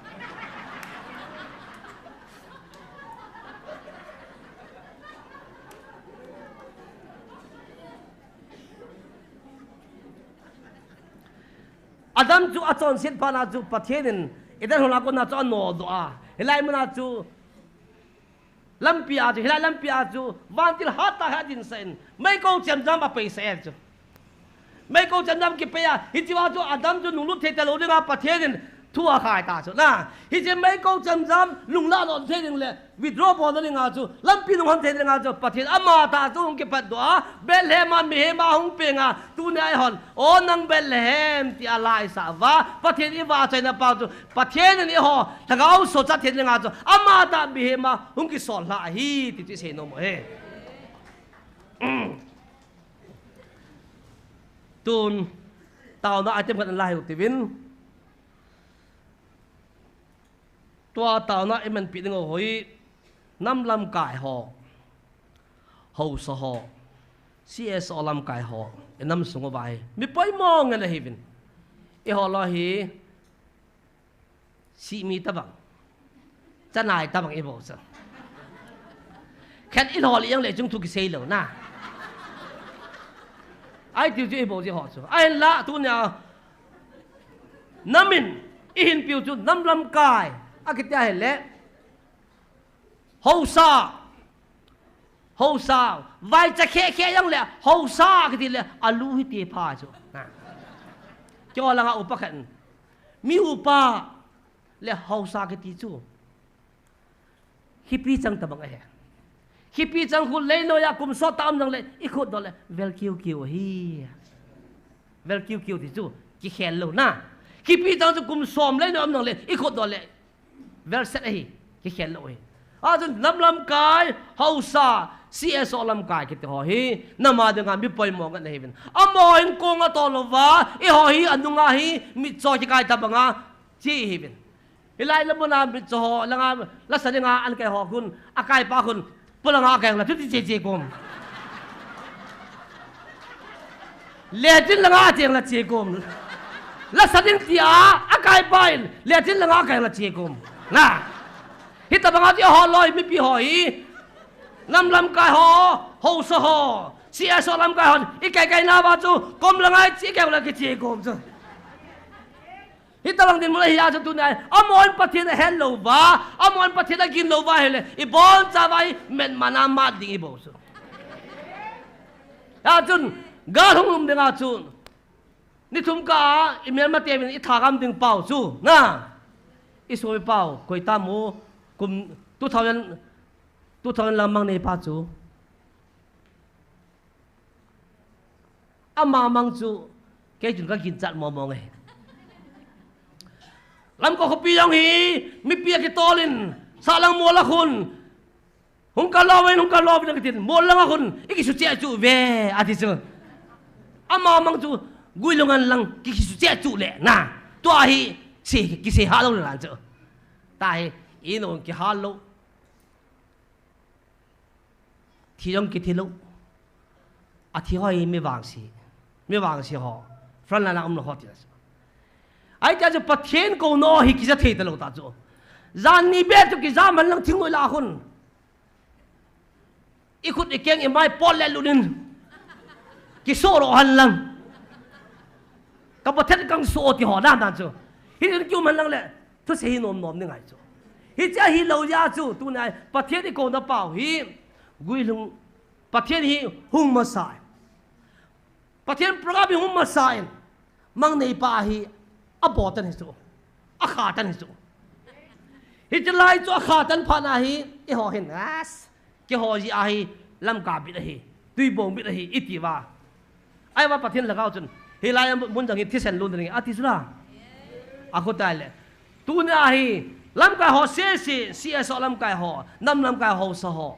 Adam chu achonset phat na chu Pathen in Eden hon a kona chu anodoh a. Hilai muna chu Lampi a chu, hilai lampi a chu, vantil hat a hi adin sah in, meikong chemjam a pei sah e chu. Meikong chemjam kipei a, hiche a chu Adam chu nunglut thei talou dinga Pathen in, Thu akhai ta chu na. Hiche mei kou cham cham, lunglah lou thei ding le, withdraw bolna dinga chu, lampi lunghon thei dinga chu, Pathen amatah chu hung kipatdoh a, Bethlehem a mihem a hung peng a, tunia eihon, O nang Bethlehem, tia laisah uva, Pathen ivahchoina pa chu, Pathen in eiho, lhagao sochat thei dinga chu, amatah mihem a hung kisol lha ahi, ti chu isei nom u ahi. Tun, taona item khat ana la hiu tivin. Tua taona imanpi ding u hi, nam lamkai ho, haosa ho, C S O lamkai ho, inam sung uva hi, mi poimo ngen ahiuvin. Eiho loi hi, sihmi tabang, chanai tabang ibol chu. Khat ilhol jeng le chung thu kisei lou na. Ahi tiu chu ibol ji ho chu. Ahinla tunia, nam in ihin piu chu nam lamkai akiti ahile, haosa, haosa, vaicha khe khe jong le, haosa kiti le, alu hiti pha chu. Keiho langa upa khat in, mi upa le haosa kiti chu, hipi chang tabang ahi. Hipi chang khu leinoiya kum sot tah um jongle, ikhut doh le, vel kiu kiu ahi. Vel kiu kiu ti chu, kikhel lou na. Hipi chang chu kum som leinoi um jongle, ikhut doh le, vel set ahi, kikhel lou ahi. Achun nam lamkai, haosa, C S O lamkai kiti ho hi, nam a dinga mi poimo ngen ahiuvin. Amaho hin kong atol uva, eiho hi anunga hi, mitcho kikai tabanga, che ihiuvin. Hilai lamuna mitcho ho, langa, lasa dinga akai ho khun, akaipa khun, polanga akeng la, chuti che che kom. Letin langa acheng la che kom. Lasa ding tia, akaipa in, letin langa akeng la che kom. Na. Hitabanga chu eiho loi mipi ho hi. Nam lamkai ho, haosa ho, C S O lamkai hon, ikai kai nauva chu, kom langa iche keu la kiche kom chu. Hitabang dinmun ahi a chu tunia, amahon Pathen ahet lou uva, amahon Pathen agin lou uva ahile, ibonchauva hi, metmana mat ding ibol chu. Achun, gal hung lum dinga chun, ni thum kah a, imelma teuvin ithagam ding pau chu, na. Isopi pau, koi tam u, kum two thousand, two thousand lang mang neipa chu. Ama mang chu, kei chun kaginchat mong mong e. Lamka khopi jong hi, mipi akitolin, sahlang mol a khun, hung kal louvin, hung kal louvin akitin, mol langa khun, ikisuche chu ve, ati chu. Ama mang chu, Guilhung a lang, kikisuche chu le, na, tua hi, se, kisei ha lou le lan chu. Tahi, inu kihal lou. Thi jong kithi lou. Athi ho hi mi vangse. Mi vangse ho. Front line a um lou ho ti la chu. Ahi tia chu Pathen kouna hi kija thei talou ta chu. Jan ni be chu kija man lang thingnoi lah a khun. Ikhut ikeng imai pot le lut in. Kiso ro han lang. Ka Pathen kang so ti ho dan dan chu. Hitin kium han lang le. Thusei hi nom nom ni ngai chu. Hiche hi lou jeh a chu, tunia Pathen ikouna pau hi, Guilhung, Pathen hi hung masa e. Pathen program hi hung masa in, mang neipa hi, abol tan hi chu, akha tan hi chu. Hiche lai chu akha tan phat na hi, eiho hin, as, Keiho jeh a hi Lamka bit ahi, Tuibong bit ahi, iti uva. Ahivang Pathen lhagao chun, hilai a mun jong hi thisen lun ding ati chu la. Akhu tai le. Tunia hi, lamkai ho sese, C S O lamkai ho, nam lamkai ho, haosa ho.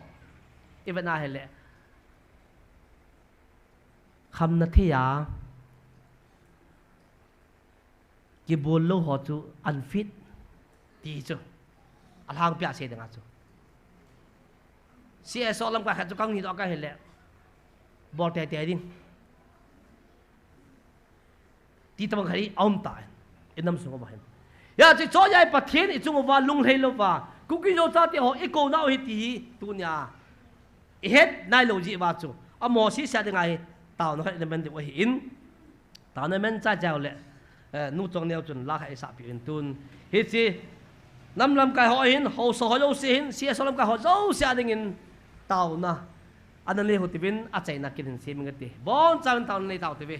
Ivet na hile. Khamna thei a. Kibol lou ho chu unfit ti chu. Alhangpia sei dinga chu. C S O lamkai khat chu kang ni toh ka hile. Bol teitei ding. Ti tabang khat hi aum ta. Inam sung uva hin. Hijeh chun Pathen ichung uva lunglhai louva. Kuki Zo chate ho ikouna u hi ti hi tunia. Ihet nailou jeh uva chu. Amaho sese dinga hi. Taona khat ina man diu ahin. Taona man chai chai le, eh, nu Chongneo chun la khat eisahpeh in tun. Hiche, nam lamkai ho hin, haosa ho jouse hin, C S O lamkai ho jouse a dingin, taona. Ana nei u hitin, achaina kin hin sem inge ti. Bonchauvin taona nei tau hite.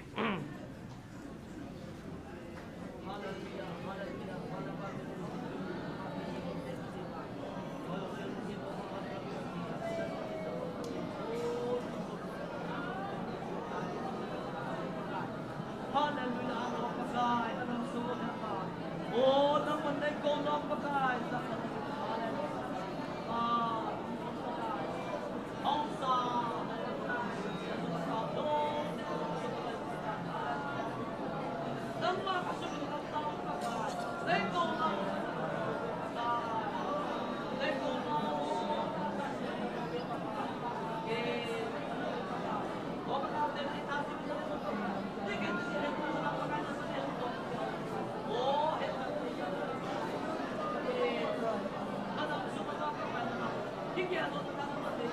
Kikia lo ta ka ma te.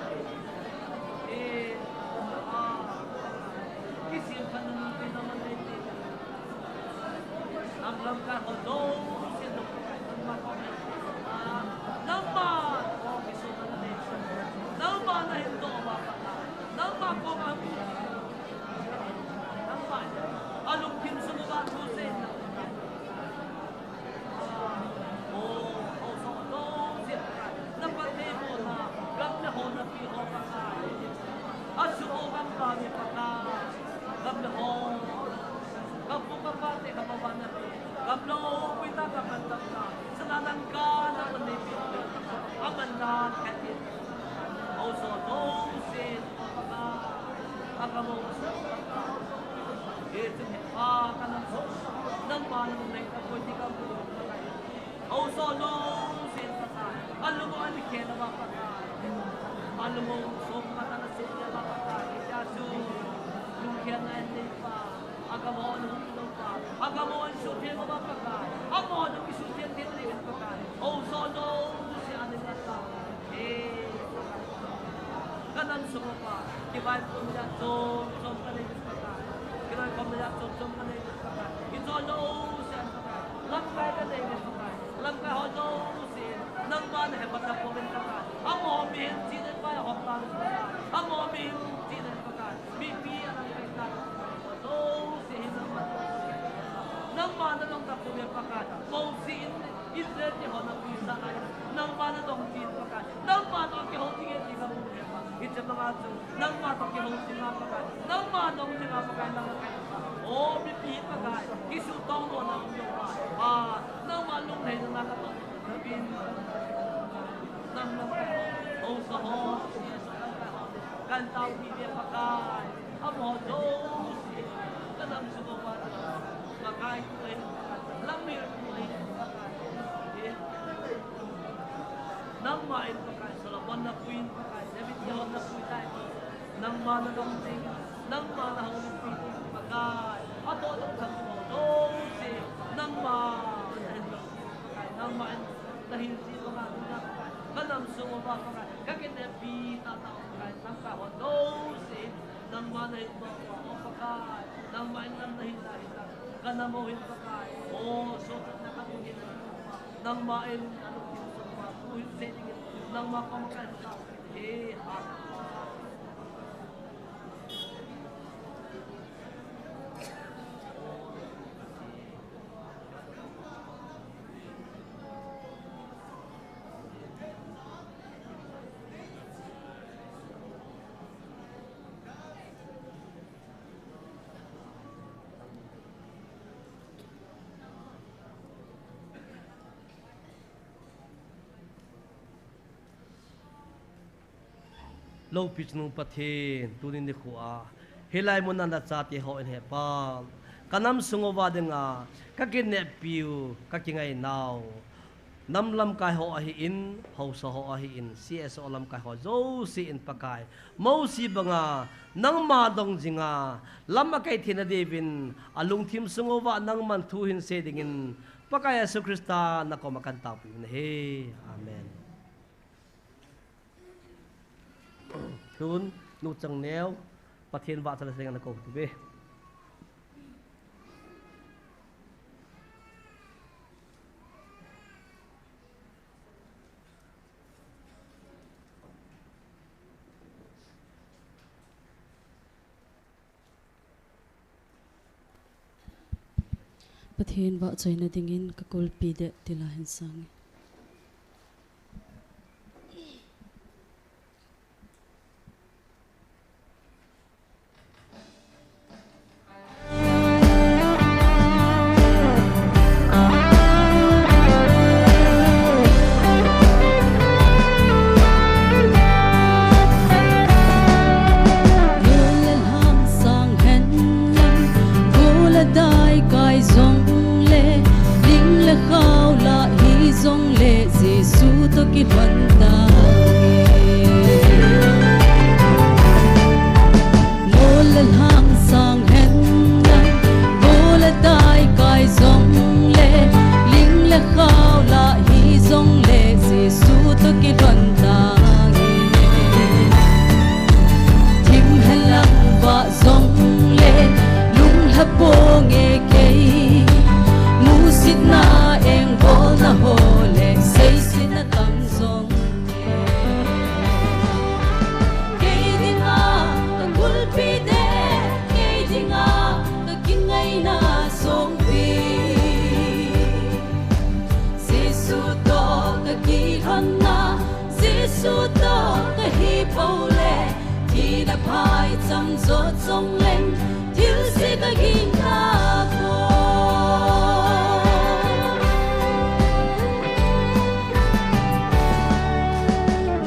Eh, ah, kisim khat na nung pe na ma te. Nam lamkai ho jouse nung pai, nangma koma, ah, nangma koma kisu na nei. Nangma na hin doh uva Pakai. Nangma koma nangma alungthim sung uva thusei na Pakai. Oh, haosa ho jouse Pakai. Na phattheibohna, gam le hon na pi ho Pakai. Asuh ho gam ka mi Pakai. Gam le hon. Ka pu ka pa te ka pa van na pi. Gamlou pui ta ka man tam ta. Sana dang ka na man nei pi. Aman dan ka ti. Haosa ho jouse Pakai. Agamo Pakai. He tu he pa ka nam so. Nangma na nei ta ko ti ka pu Pakai. Haosa ho jouse Pakai. Alung ahin khen uva Pakai. Alung som ka ta na se uva Pakai. Jesu. Lungkhen na nei pa. Agamo na hung lou pa. Agamo suhtheng uva Pakai. Amo na kisuhtheng thei na nei Pakai. Haosa ho jouse ahin ka ta. He. Ka nam sung uva. Kivaipo mi a chom chom ka nei Pakai. Kiloikhom mi a chom chom ka nei Pakai. Haosa ho jouse Pakai. Lamkai ka nei Pakai. Lamkai ho jouse. Nangma na he pa ta ko min Pakai. Amo mihem chi nei pa ho pa Pakai. Amo mihem chi nei Pakai. Mipi a lamkai ta. Ho jouse hi nangma. Nangma na dong ta ko min Pakai. Ko si in Israel te ho na pi sa ai. Nangma na dong chi Pakai. Nangma na kihou chi nge chi ka mu he pa. Hiche banga chu. Nangma toh kihou jing a Pakai. Nangma dong jing a Pakai, nang Pakai. O mipi Pakai. Kisutoh mo nang jong Pakai. Ah, nangma lunglhaina na ka toh. Nabin. Nang, nang Pakai. Haosa ho. Kan tao pi dia Pakai. Amo jouse. Ka nam sung uva. Pakai tu ahin. Lam mir tu ahin Pakai. Nangma in Pakai, Solomon na pu in Pakai, David in hon na pu tai. Nangma na dong jing, nangma na hou pi Pakai. Ato dong khat ho jouse, nangma na hin dong Pakai, nangma in na hin ji Pakai, na Pakai. Ka nam sung uva Pakai, ka kidnappi tah tah Pakai, nangma ho jouse, nangma na hin dong Pakai, nangma in lam na hin la hin la. Ka nam ho hin Pakai, o, so ka na ka tu hin. Nangma in, a lungthim sung uva, thu hin sei dingin, nangma koma kahin tao. He, ha. Loupi chungnung Pathen, tuni nikho a, hilai mun a nachate hon Hepa, ka nam sung uva dinga, ka kineppiu, ka kingainau, nam lamkai ho ahin, haosa ho ahin, C S O lamkai ho jouse in Pakai, Mosi banga, nangma dong jinga, lam akai theina diuvin, a lungthim sung uva nangman thu hin sei dingin, Pakai Jesu Christa na koma kahin taopeh u ahi. Amen. Tun, Nu Changneo, Pathen vahchoi le seng ana kou tive. Pathen vahchoina dingin ka kulpi deh tila hin sang. Gol le lhang sang hen lang, gol le dai kai jong le, ling le khao lah hi jong Jesu toh kahi pou le, thina phaicham jot jongleng, thilse kaging tapoi.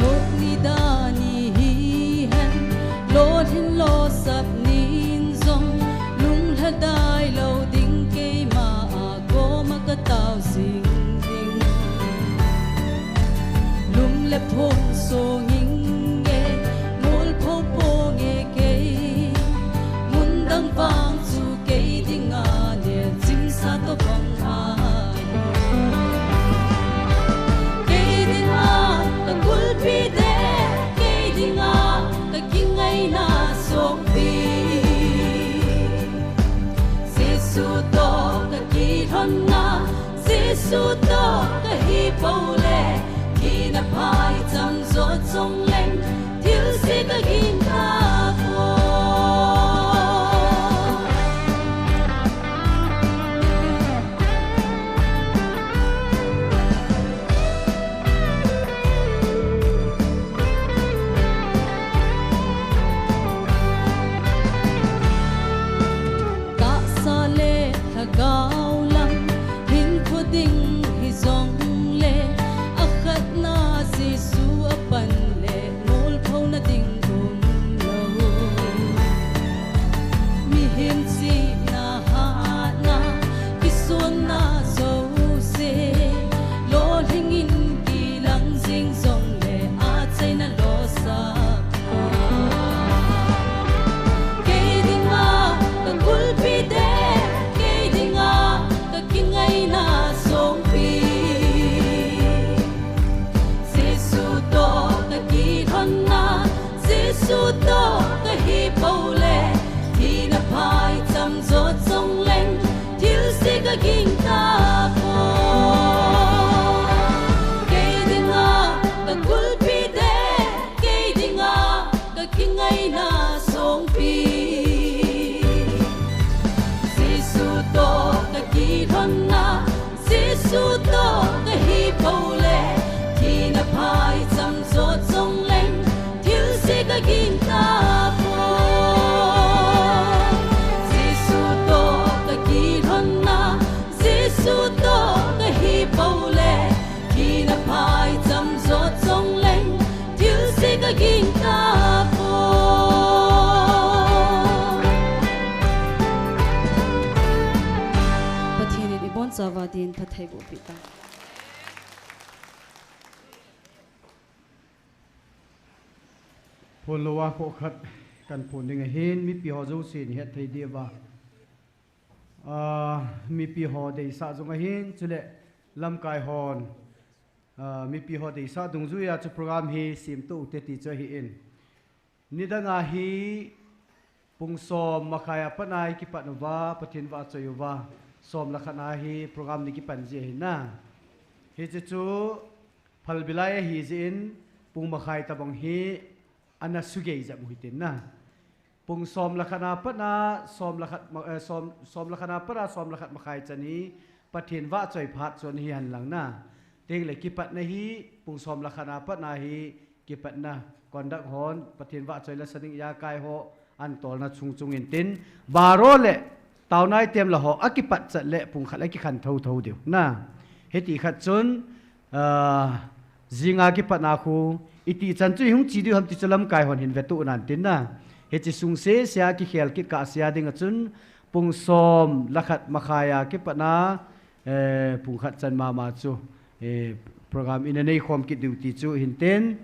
Lhut ni dan ni hihen, lolhin losap nin jong, lunglhadai lou ding, keima a koma katao jing ding. Lum le phung song inge, mol pho ponge kei, mundang vang chu kei dinga nelchimsa tobang ahi. Kei dinga kakulpi deh, kei dinga kakingaina songpi, Jesu toh kakilhonna, Jesu toh kahi pou le, thina phaicham jot jongleng, thilse kaging tapoi. Tahsa le lhagao lam, hinkho ding hijongle, akhatna Jesu apan le, molphouna ding umlou. Mihem chihna, hatna, kisonna jouse, lolhingin kilang jing jongle, achaina losap. Kei dinga kakulpi deh, kei dinga kakingaina songpi, Jesu toh kakilhonna, Jesu toh kahi pou le, thina phaicham jot jongleng, thilse kaging tapoi. Kei dinga kakulpi deh, kei dinga kakingaina songpi, Jesu toh kakilhonna, Jesu toh kahi pou le, thina phaicham jot jongleng, thilse kaging tapoi. Jesu toh kakilhonna, Jesu toh kahi pou le, thina phaicham jot jongleng, thilse kaging tapoi. Pathen in ibonchauva din phattheiboh peh tah. Phonlouva kho khat kahin phon ding ahin, mipi ho jousen hetthei diuva. Ah, mipi ho deisah jong ahin, chule lamkai hon, ah, mipi ho deisah dungjuiya chu program hi semtoh ute ti chu ahin. Nidanga hi pung som makhai a pat a hi kipat uva, Pathen vahchoi uva, som le khat a hi program ni kipan ji ahi na. Hiche chu phalbi lai ahi jeh in, pung makhai tabang hi ana sugei jep u hitin na. Pung som le khat a pat a, som le khat ma-, eh, som, som le khat a pat a, som le khat makhai chan hi Pathen vahchoi phat chu ana hi henlang na. Tengle kipatna hi, pung som le khat a pat a hi kipatna, conduct hon, Pathen vahchoi lasa ding ijakai ho, ana tolna chung chung in tin, baro le taona item la ho akipat chat le pung khat le kikhen thotho diu na. Hiti khat chun, ah, jinga kipatna khu, iti chan chu ihung che diu ham ti chu lamkai hon hin veto nan tin na. Hiche sung sese a kikhel kit kahse a dinga chun, pung som le khat makhai a kipatna, eh, pung khat chan mama chu, eh, program ina neikhom kit diu ti chu hin tin.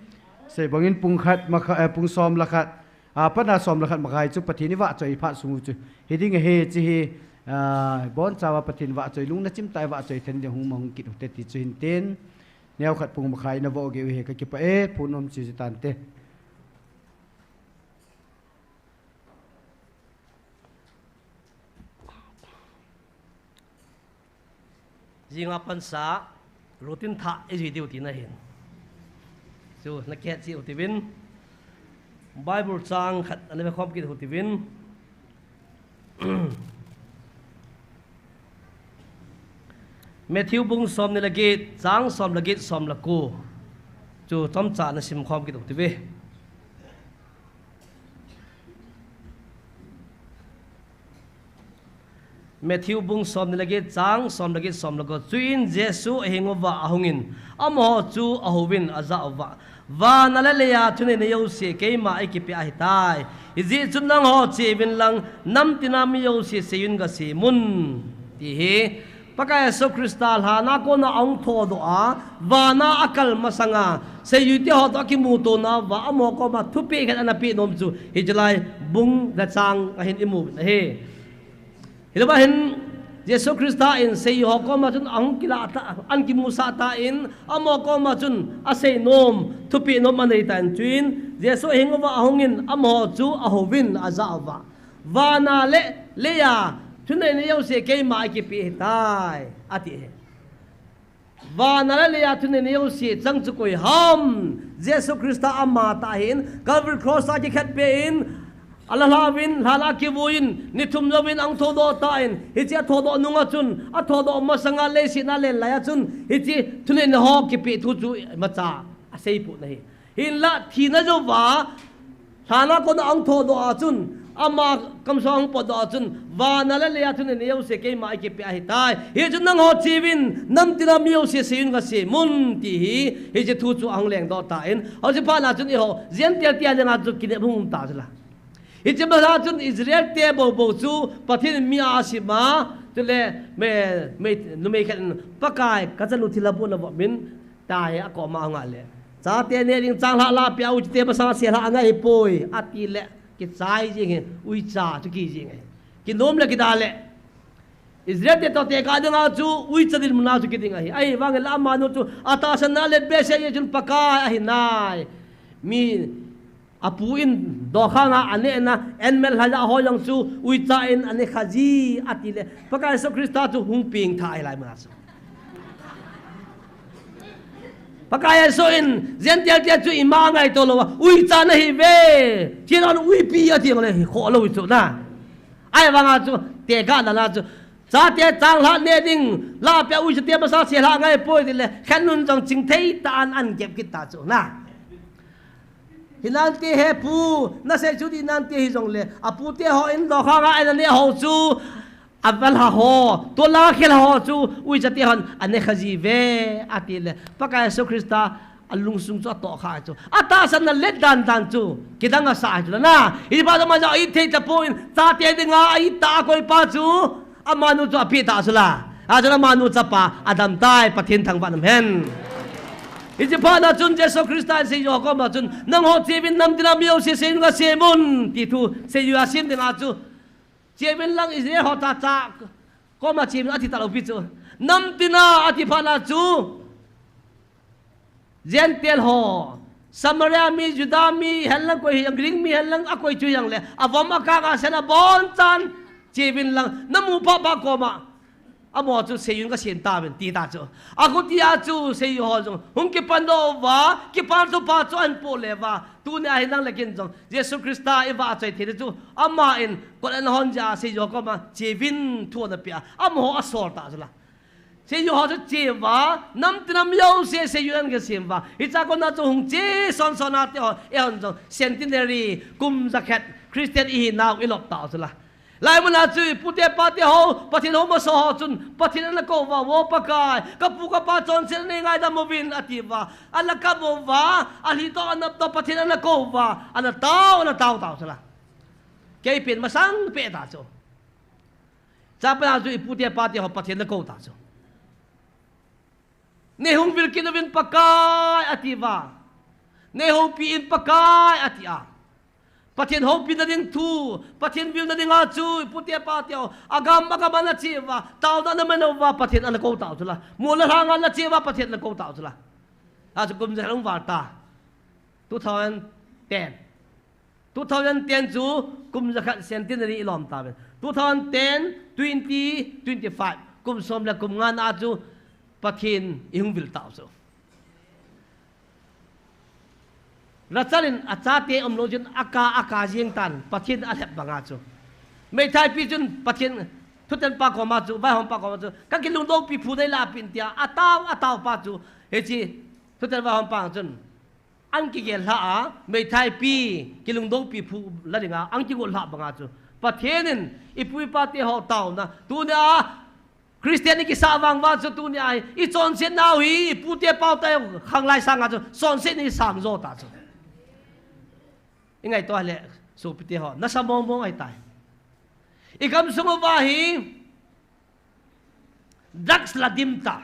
Sei bangin pung khat makha-, eh, pung som le khat, ah, pat a som le khat makhai chu Pathen ivahchoi phat sung u chu. Hiding ahi, hiche hi, ah, bonchauva Pathen vahchoi, lungna chimtah a ivahchoi thei ding hung mang hung kit u hite ti chu hin tin. Neokhat pung makhai ina voh gei u hi kakipah e, phone um cheh tante. Jinga pansa, routine thah ijui diu tina hin. Chu, nakihet cheh u hite uvin. Bible chang khat ana vekhom kit u hite uvin. Matthew bung som ni le get, chang som le get, som le ko. Chu chomcha na simkhom kit u hite. Matthew bung som ni le get chang som le get, som le ko. Chuin Jesu ahinguva ahungin, amaho chu ahouvin ajah uva, "Vana le leiya thunei na jouse keima eikipeh ahitai. Hijeh chun nangho cheuvin lang, namtina mi jouse seiyun gasemun," ti hi Pakai Jesu Christa lhana kona ahung thodoh a, vana akal masanga seiyute ho toh akimutona uva amaho koma thupeh khat ana peh nom chu hiche lai bung le chang ahin imu uvin ahi. Hilou va hin Jesu Christa in seiyu ho koma chun ahung kilah ta, ahin kimusah tan, amaho koma chun asei nom, thupeh nom anei tan, chuin Jesu ahinguva ahungin amaho chu ahouvin ajah uva, "Vana le leiya thunei na jouse keima eikipeh ahitai," ati ahi. Vana le leiya thunei na jouse chang chu koi ham? Jesu Christa amatah ahin, Calvary Cross a kikhetpeh in, alah lhauvin, lhan a akivuiyin, ni thum jouvin ahung thodoh tan, hiche athodoh nunga chun, athodoh masanga leiset a alen laiya chun, hiche thuneina ho kipeh thu chu imacha asei pon ahi. Hinlah thina jouva, lhana kona ahung thodoh a chun, ama kamsang ahung potdoh a chun, "Vana le leiya thunei na jouse keima eikipeh ahitai. Hijeh chun nangho cheuvin, namtina mi jouse seiyun gasemun," ti hi, hiche thu chu ahung lengdoh tan, hiche phat na chun eiho Gentile te dinga chu kinep hung um ta chu la. Hiche phat na chun Israel te bou bou chu Pathen in mi asem a, chule mi, mi, numei khat in, "Pakai, kachanu thilha bohna vop in," tia akoma ahung a le, "Chate neh ding changlhah lahpeh a uichate masanga selhah angai poi," ati le, kichai jing ahi, uicha chu ki jing ahi. Kinom le kida le, Israel te toh tekah dinga chu uicha dinmun a chu kiding ahi. Ahivangin la amanu chu atahsan a alet behseh jeh chun Pakai ahi nai. Mi Apu in dokhang a aneh na, animal lhaiya ho jong chu uicha in aneh kha ji ati le, Pakai Jesu Christa chu hung pengthah ahi lai mun a chu. Pakai Jesu in Gentile te chu ima angaito louva, uicha nahi uve, thina uipi ati le, khoh lou chu na. Ahivang a chu, tekah dan a chu, chate changlhah neh ding, lahpeh a uichate masanga selhah angai poi ti le, khen nun jong chingthei tah in ahin kep kit ta chu na. Hinante he pu, nasei chu dih nante hijongle, apu te hon dokhang a ana neh ho chu, aval ha ho, tol'a khel ho chu, uicha te hon aneh kha ji uve, ati le, Pakai Jesu Christa alungsung chu atoh kha chu. Atahsan a alet dan dan chu, kidang asah chu na. Hiche pa chu ama jong a-it thei tapon, chate dinga a-it tah a akoi pa chu, amanu chu apeh ta chu la. Achun amanu chapa adam tai, Pathen thangvah in um hen. Hiche phat na chun Jesu Christa in seiyu ho koma chun, "Nangho cheuvin namtina mi jouse seiyun gasemun," ti thu, seiyu a sem dinga chu, "Cheuvin lang Israel ho cha cha koma cheuvin," ati talou pi chu. "Namtina," ati phat na chu, Gentile ho, Samaria mi, Juda mi, hen lang koi hi jong, Greek mi hen lang, akoi chu hi jongle, avom akang a sen abonchan, "Cheuvin lang, namu pahpa koma, amaho chu seiyun gasem tauvin," ti ta chu. Akhutia chu seiyu ho jong hung kipan doh uva, kipana thupha chu ahin poh le uva, tunia hi nang le kei in jong Jesu Christa ivahchoi theina chu, ama in kot ana hon jeh a seiyu ho koma cheuvin thu ana peh a, amaho asol ta chu la. Seiyu ho chu che uva, namtina mi jouse seiyun ahin gasem uva. Hiche a kona chu hung che son son a te ho, eihon jong centenary, kum jakhat, Christian ihinau ilop tau chu la. Lai mun a chu ipu te ipa te ho, Pathen hou masa ho chun, Pathen ana kou uva, "O Pakai, kapu kapa chonset nei ngaidam uvin," ati uva. Ana kap uva, alhi toh anop toh Pathen ana kou uva, ana tao, ana tao tau chu la. Kei pen masang peh ta chu. Chapang a chu ipu te ipa te ho Pathen ana kou ta chu. "Nei hung vil kit uvin Pakai," ati uva. "Nei houpi in Pakai," ati a. Pathen houpina ding thu, Pathen vilna dinga chu ipu te ipa te ho, agam agam a ana che uva, taona ana man uva, Pathen ana kou tau chu la. Mol le lhang a ana che uva, Pathen ana kou tau chu la. Achu kum jakhat ahung val ta. Two thousand ten. Two thousand ten chu kum jakhat centenary ilom tauvin. Two thousand ten, twenty, twenty-five, kum som le kum nga na chu Pathen ihung vil tau chu. Rachel in achate umlou chun aka, aka jeng tan, Pathen alhep banga chu. Meithai pi chun Pathen thuten pa koma chu, vaihom pa koma chu, "Kakilungdon pi phu nei la pin," tia, atao, atao pa chu, hiche thuten vaihom pa chun, An kigel lha a, meithai pi, kilungdong pi phu la dinga, an kigot lha banga chu. Pathen in, ipu ipa te ho tauna, tunia, Christian i kisa vang vang chu tunia, i chonset nau hi, ipu te pau te khang lai sanga chu, chonset ni sang jo ta chu. I ngaito le, sopi te ho, nasa mong mong ahi tai. I gamsung uva hi, drugs la dim ta.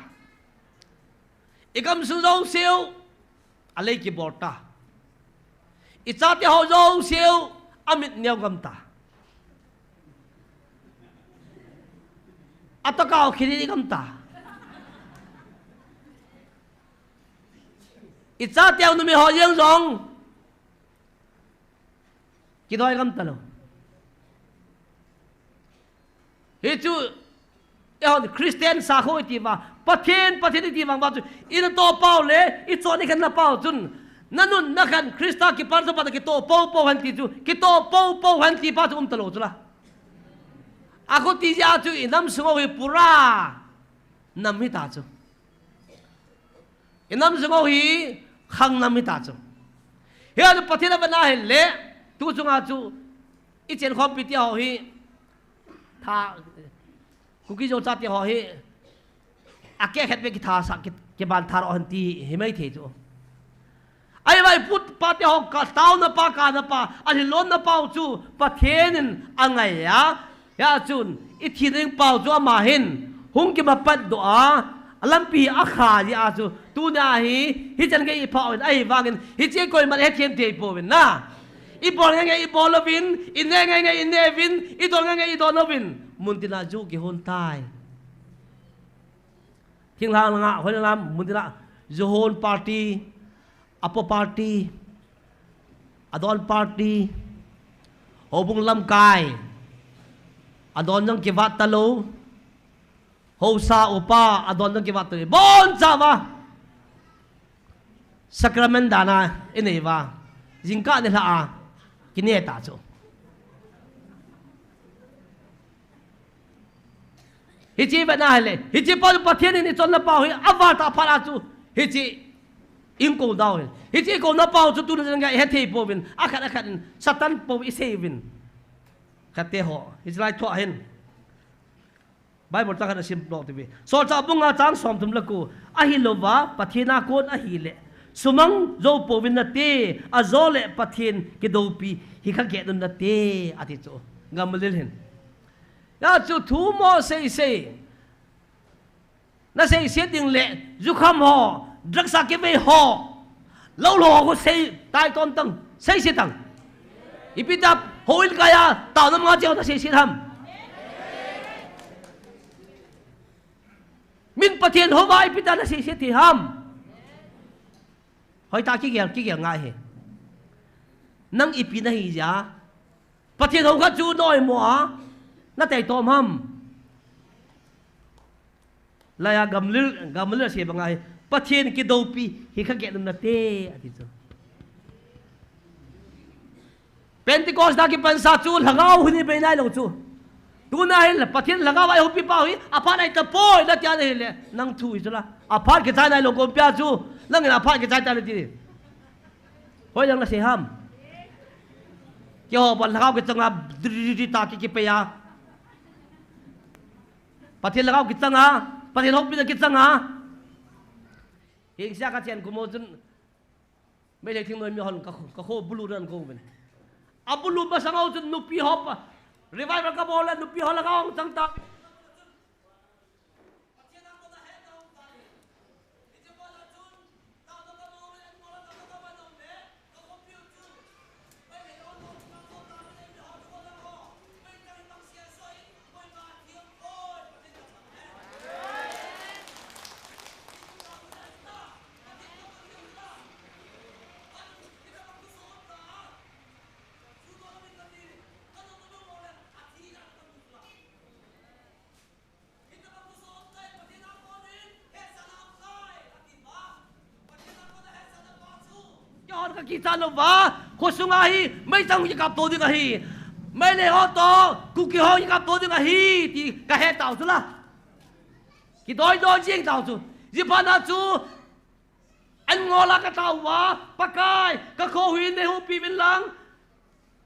I gamsung jouseu, a lei kibol ta. I chate ho jouseu, a mit neo gam ta. A tokau khini gam ta. I chate ho numei ho jeng jong, kidoi gam talou. Hichu, eihon Christian sakho iti va, Pathen, Pathen iti vang va chu, i natoh pau le, i chon i khen na pau chun, na nun na khen Christa kipan sa pa kitoh pou pou hen ti chu, kitoh pou pou hen ti pa chu um talou chu la. A khuti jeh a chu i nam sung u hi pura nam hi ta chu. I nam sung u hi khang nam hi ta chu. Hia chu Pathen a vena hile, tu chunga chu i chen khompi ti ho hi, tha, Kuki Zo chate ho hi, a ke khet ve kitha sa, ki, kiban tha ro han ti hi mai thei chu. Ahivang put pa te ho ka tauna pa, kana pa, a lhilonna pau chu Pathen in a ngai a. Hia chun, i thi ding pau chu ama hin, hung kimapat doh a, a lampi hi a kha jeh a chu, tunia hi, hichan gei i pha uvin, ahivangin, hiche koiman hethem thei pouvin na. I bol nge nge i bol uvin, i ne nge nge i ne uvin, i don nge nge i don uvin. Muntina ju kihon tai. Thinglhang langa, hoilanga, muntina, ju hon party, apo party, adon party, houbung lamkai, adon jong kivat talou, housa upa, adon jong kivat talou, boncha uva, sacrament dana, inei uva, jingkah nilhah a, kine ta chu. Hiche vena hile, hiche pau Pathen in i chonna pau hi, aval ta phat a chu, hiche, in kou dau hi. Hiche kouna pau chu tuni chan gei i hethei pouvin, akhat akhat in, Satan pou i sei uvin. Khat te ho, hiche lai thua hin. Bible chang khat a sim lou ti ve. Solchah bung nga chang som thum le ko, ahilouva, Pathen a kon ahile, sumang jou pouvin nate, ajole Pathen kidoupi, hi kha get un nate, ati chu. Gamaliel hin. Hia chu thu mo sei sei. Na seiset ding le, jukham ho, drugs a kivei ho, lou lou ho khu sei, tai ton tang, seiset tang. Ipi ta, houin kaiya, taona manga cheh ho ta seiset ham. Min Pathen houva ipi ta na seiset thei ham. Hoitah kigel, kigel ngai hi. Nang ipi nahi jeh a. Pathen hou kha chu na oimo a. Na taitom ham. Laiya Gamaliel, Gamaliel asei banga hi. Pathen kidoupi hi kha get un nate, ati chu. Pentecost a kipansa chu lhagao hini bei nailou chu. Tuna hin Pathen lhagao a ihoupi pau hi, aphat ahi tapoi, natia nahile, nang thu hi chu la. Aphat kichai nailou koipia chu, nangin aphat kichai ta nati. Hoilang nasei ham. Keiho ban lhagao kichanga, dri ta ki, kipei a. Pathen lhagao kichanga, Pathen houpina kichanga. Hingsia kachen kumo chun, Meitei thingnoi mihon ka, ka kho bulu nan ko uvin. Abulu masang u chun nupi ho pa. Revival kabol le nupi ho lhagao chang ta. Keiho ka kichat lou va, khosunga hi, meichang kikap to ding ahi. Meitei ho to, Kuki ho kikap to ding ahi, ti kahe tau chu la. Kidoi doi jing tau chu. Jipana chu, An ngol a ka tao uva, Pakai, ka khohui nei houpi uvin lang.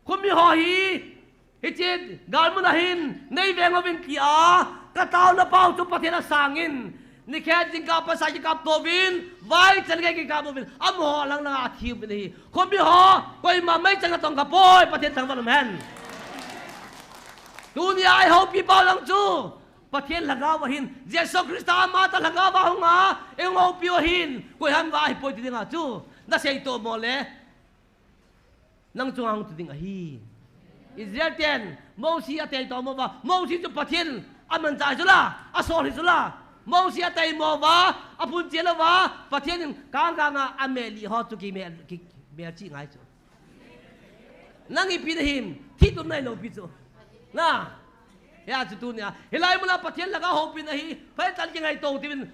Khomi ho hi, hiche galmun a hin nei veng uvin tia ka taona pau chu Pathen asangin, nikhat jingkah pasal kikap to uvin, vai chan gei kikap uvin, amaho lang lang a thi uvin ahi. Khomi ho, koima meichang a tong kha poi, Pathen thangvah in um hen. Tunia eihoupi pau lang chu Pathen lhagao ahin, Jesu Christa ama tah lhagao a hung a, eihoupi u ahin, koiham vah ahipoi ti dinga chu na sei to mo le. Nang chunga hung tu ding ahi. Israel ten Mosi atei to mo uva, Mosi chu Pathen amanchah chu la, asol hi chu la. Mosi atei mo uva, aphun chel uva, Pathen in kang kang a ameh li ho chu kimeh, kimeh chi ngai chu. Nang ipi nahim, thi tum nai lou pi chu. Na. Hia chu tunia. Hilai muna Pathen lhagao houpi nahi, phai tan kingai to uvin.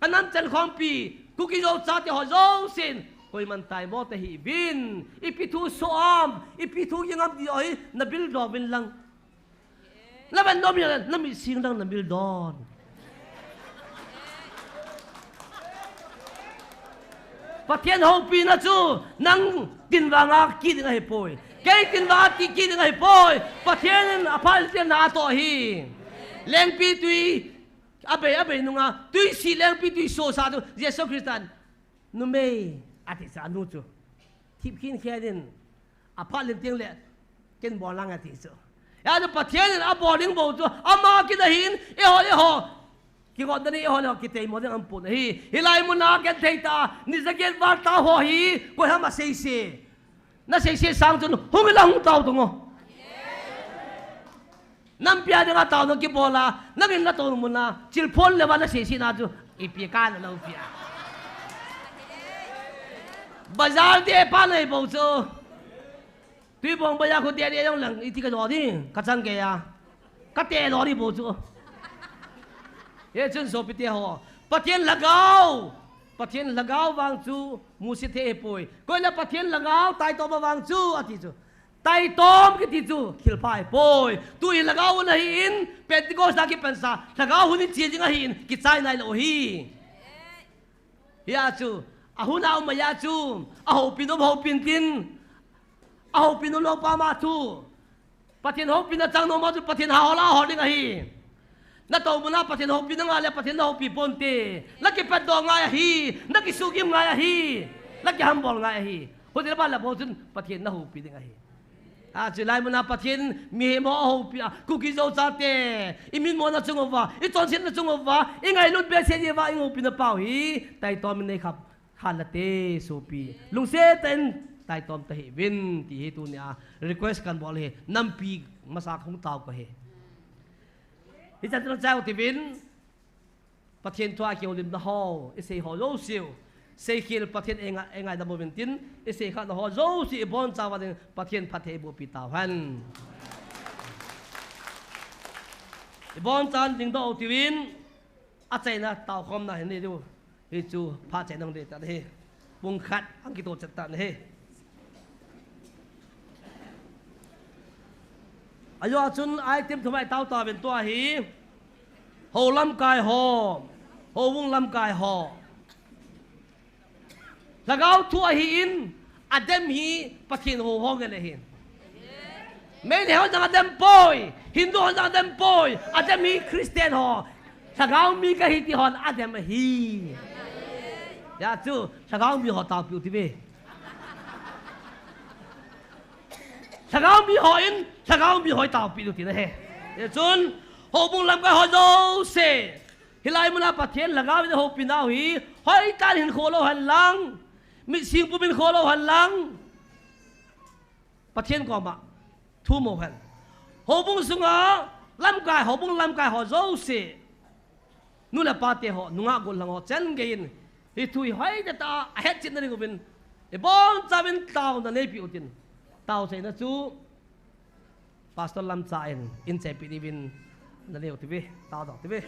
Kanan chan khompi, Kuki Zo chate ho jousen, koiman tai mo tahih uvin, ipi thu soh am, ipi thu ging am ti ho hi, na bildoh uvin lang. Na van nom ya, na mitsing lang na bildoh. Pathen houpina chu, nang tin vang a kiding ahipoi. Kei tin vang a ti kiding ahipoi. Pathen in aphat lenteng na atoh ahi. Lengpitui, Abei, abei nunga, tuisi lengpitui sosa chu, Jesu Christan, numei, ati sa nu chu. Thip khin khen in, aphat lenteng le, ken bol lang ati chu. Hia chu Pathen in abol ding bou chu, ama kit ahin, eiho, eiho. Kigotna ni eiho, eiho, kitei mo ding aum pon ahi. Hilai muna ken thei ta, ni jaget val ta ho hi, koiham asei se. Na sei se sang chun hung in la hung tao tung o. Nampi a dinga taona kibol a, nangin na tao muna, chilphon le va na sei se na chu, ipi kana lou pi a. Bazar te pa nei bou chu. Tuibong bazar khu te de jong lang, iti ka jo di, ka chang ke a. Ka te lo di bou chu. Hichun sopite ho. Pathen lhagao. Pathen lhagao vang chu musit thei ahipoi. Koile Pathen lhagao taitom a vang chu ati chu. Taitom kiti chu thilpha ahipoi. Tui lhagao hun ahin, Pentecost a kipansa. Lhagao hun in che jing ahin, kichai nailou ahi. Hia chu, ahun a um a chu, ahoupin um houpin tin, ahoupin um lou pa ma chu. Pathen houpina chang nom a chu Pathen hahol a hol ding ahi. Na tou muna Pathen houpina ngai le Pathen na houpi ponte. Na kipatdoh ngai ahi, na kisugim ngai ahi, na kihambol ngai ahi. Hoti le ban le bou chun Pathen na houpi ding ahi. Achu lai muna Pathen mihem ho ahoupi a, Kuki Zo chate, i min mona chung uva, i chonsetna chung uva, i ngailut behseh jeh uva, i houpina pau hi, taitom in nei khap, khat la te, sopi. Lungset tah in, taitom tahih uvin, ti hi tunia, request kan bol hi, nampi masa hung tao ka hi. Hichan chun chai u tivin, Pathen thu a kihoulimna ho, i sei ho jouse u. Seikhel Pathen enga, engaidam uvin tin, i sei khahna ho jouse i boncha uva ding Pathen phatthei eiboh pi tauhen. I bonchan dingdoh u tivin, achaina taokhomna hin nei diu. Hichu phat chaina hung dei tan ahi. Pung khat ahung kitoh chet tan ahi. Ajeh chun item thum a i tao tauvin tua hi. Hou lamkai ho. Houbung lamkai ho. Lhagao thu ahin, Adam hi Pathen hou ho ngen ahin. Meitei hon jong Adam poi, Hindu hon jong Adam poi, Adam hi Christian ho. Lhagao mi kahi ti hon Adam ahi. Hia chu, lhagao mi ho taopiu tive. Lhagao mi ho in, lhagao mi ho taopiu tina ahi. Hichun, houbung lamkai ho jouse. Hilai muna Pathen lhagao in houpinau hi, hoitah in hinkho lou hen lang. Mitsing pum in hinkho lou hen lang. Pathen koma thum u hen. Houbung sunga lamkai, houbung lamkai ho jouse. Nu le pa te ho, nungah gollhang ho, chan gei in. Hiche thu hi hoitah tah a hetchetna ding uvin. Ibonchauvin taona neipiu tin. Taochaina chu. Pastor Lamcha in, in chepi diuvin, na neo tive, tao dong tive.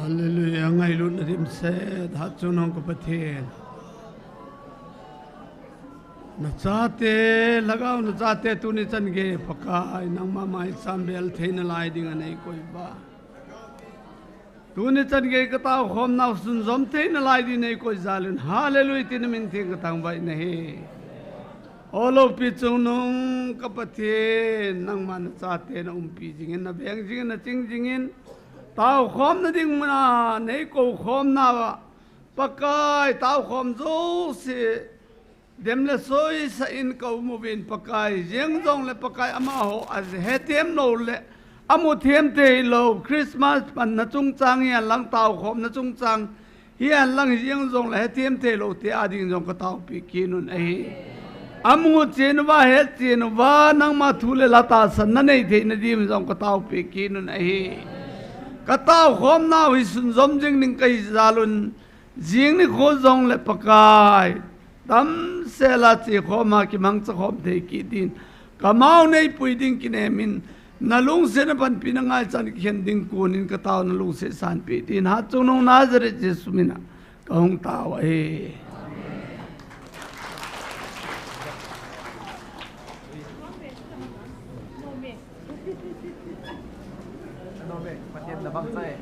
Hallelujah, ngailutna dimset, hatchungnung ka Pathen. Nachate, lhagao nachate tuni chan gei Pakai, nangma mai chambel theina lai dinga neikoi uva. Tuni chan gei ka taokhomnau sunjom theina lai dinga neikoi jal un. Hallelujah, tia na min theng ka thangvah in ahi. O loupi chungnung ka Pathen, nangma nachate na umpi jingin, na veng jingin, na ching jingin, taokhomna ding muna neikou khomnauva, Pakai, taokhom jouse dem le soisa in ka um uvin, Pakai, jeng jongle Pakai, amaho ahethem lou le amu them thei lou, Christmas panna chungchang hihen lang, taokhomna chungchang hihen lang, jeng jongle hethem thei lou te ading jong ka taopi kit un ahi. Amu chen uva, het chen uva, nangma thu le la tahsanna nei theina ding jong ka taopi kit un ahi. Ka taokhomnau hi sunjom jing ding ka hi jal un, jing nikho jongle Pakai, tamsel a chekhom a kimangcha khom thei kit din, ka mao neipui ding kinem in, na lungsetna panpina ngaichan kikhen ding konin ka tao na lungset sanpeh din, hatchungnung Nazareth Jesu mina ka hung tao ahi. Pathen na bang chai.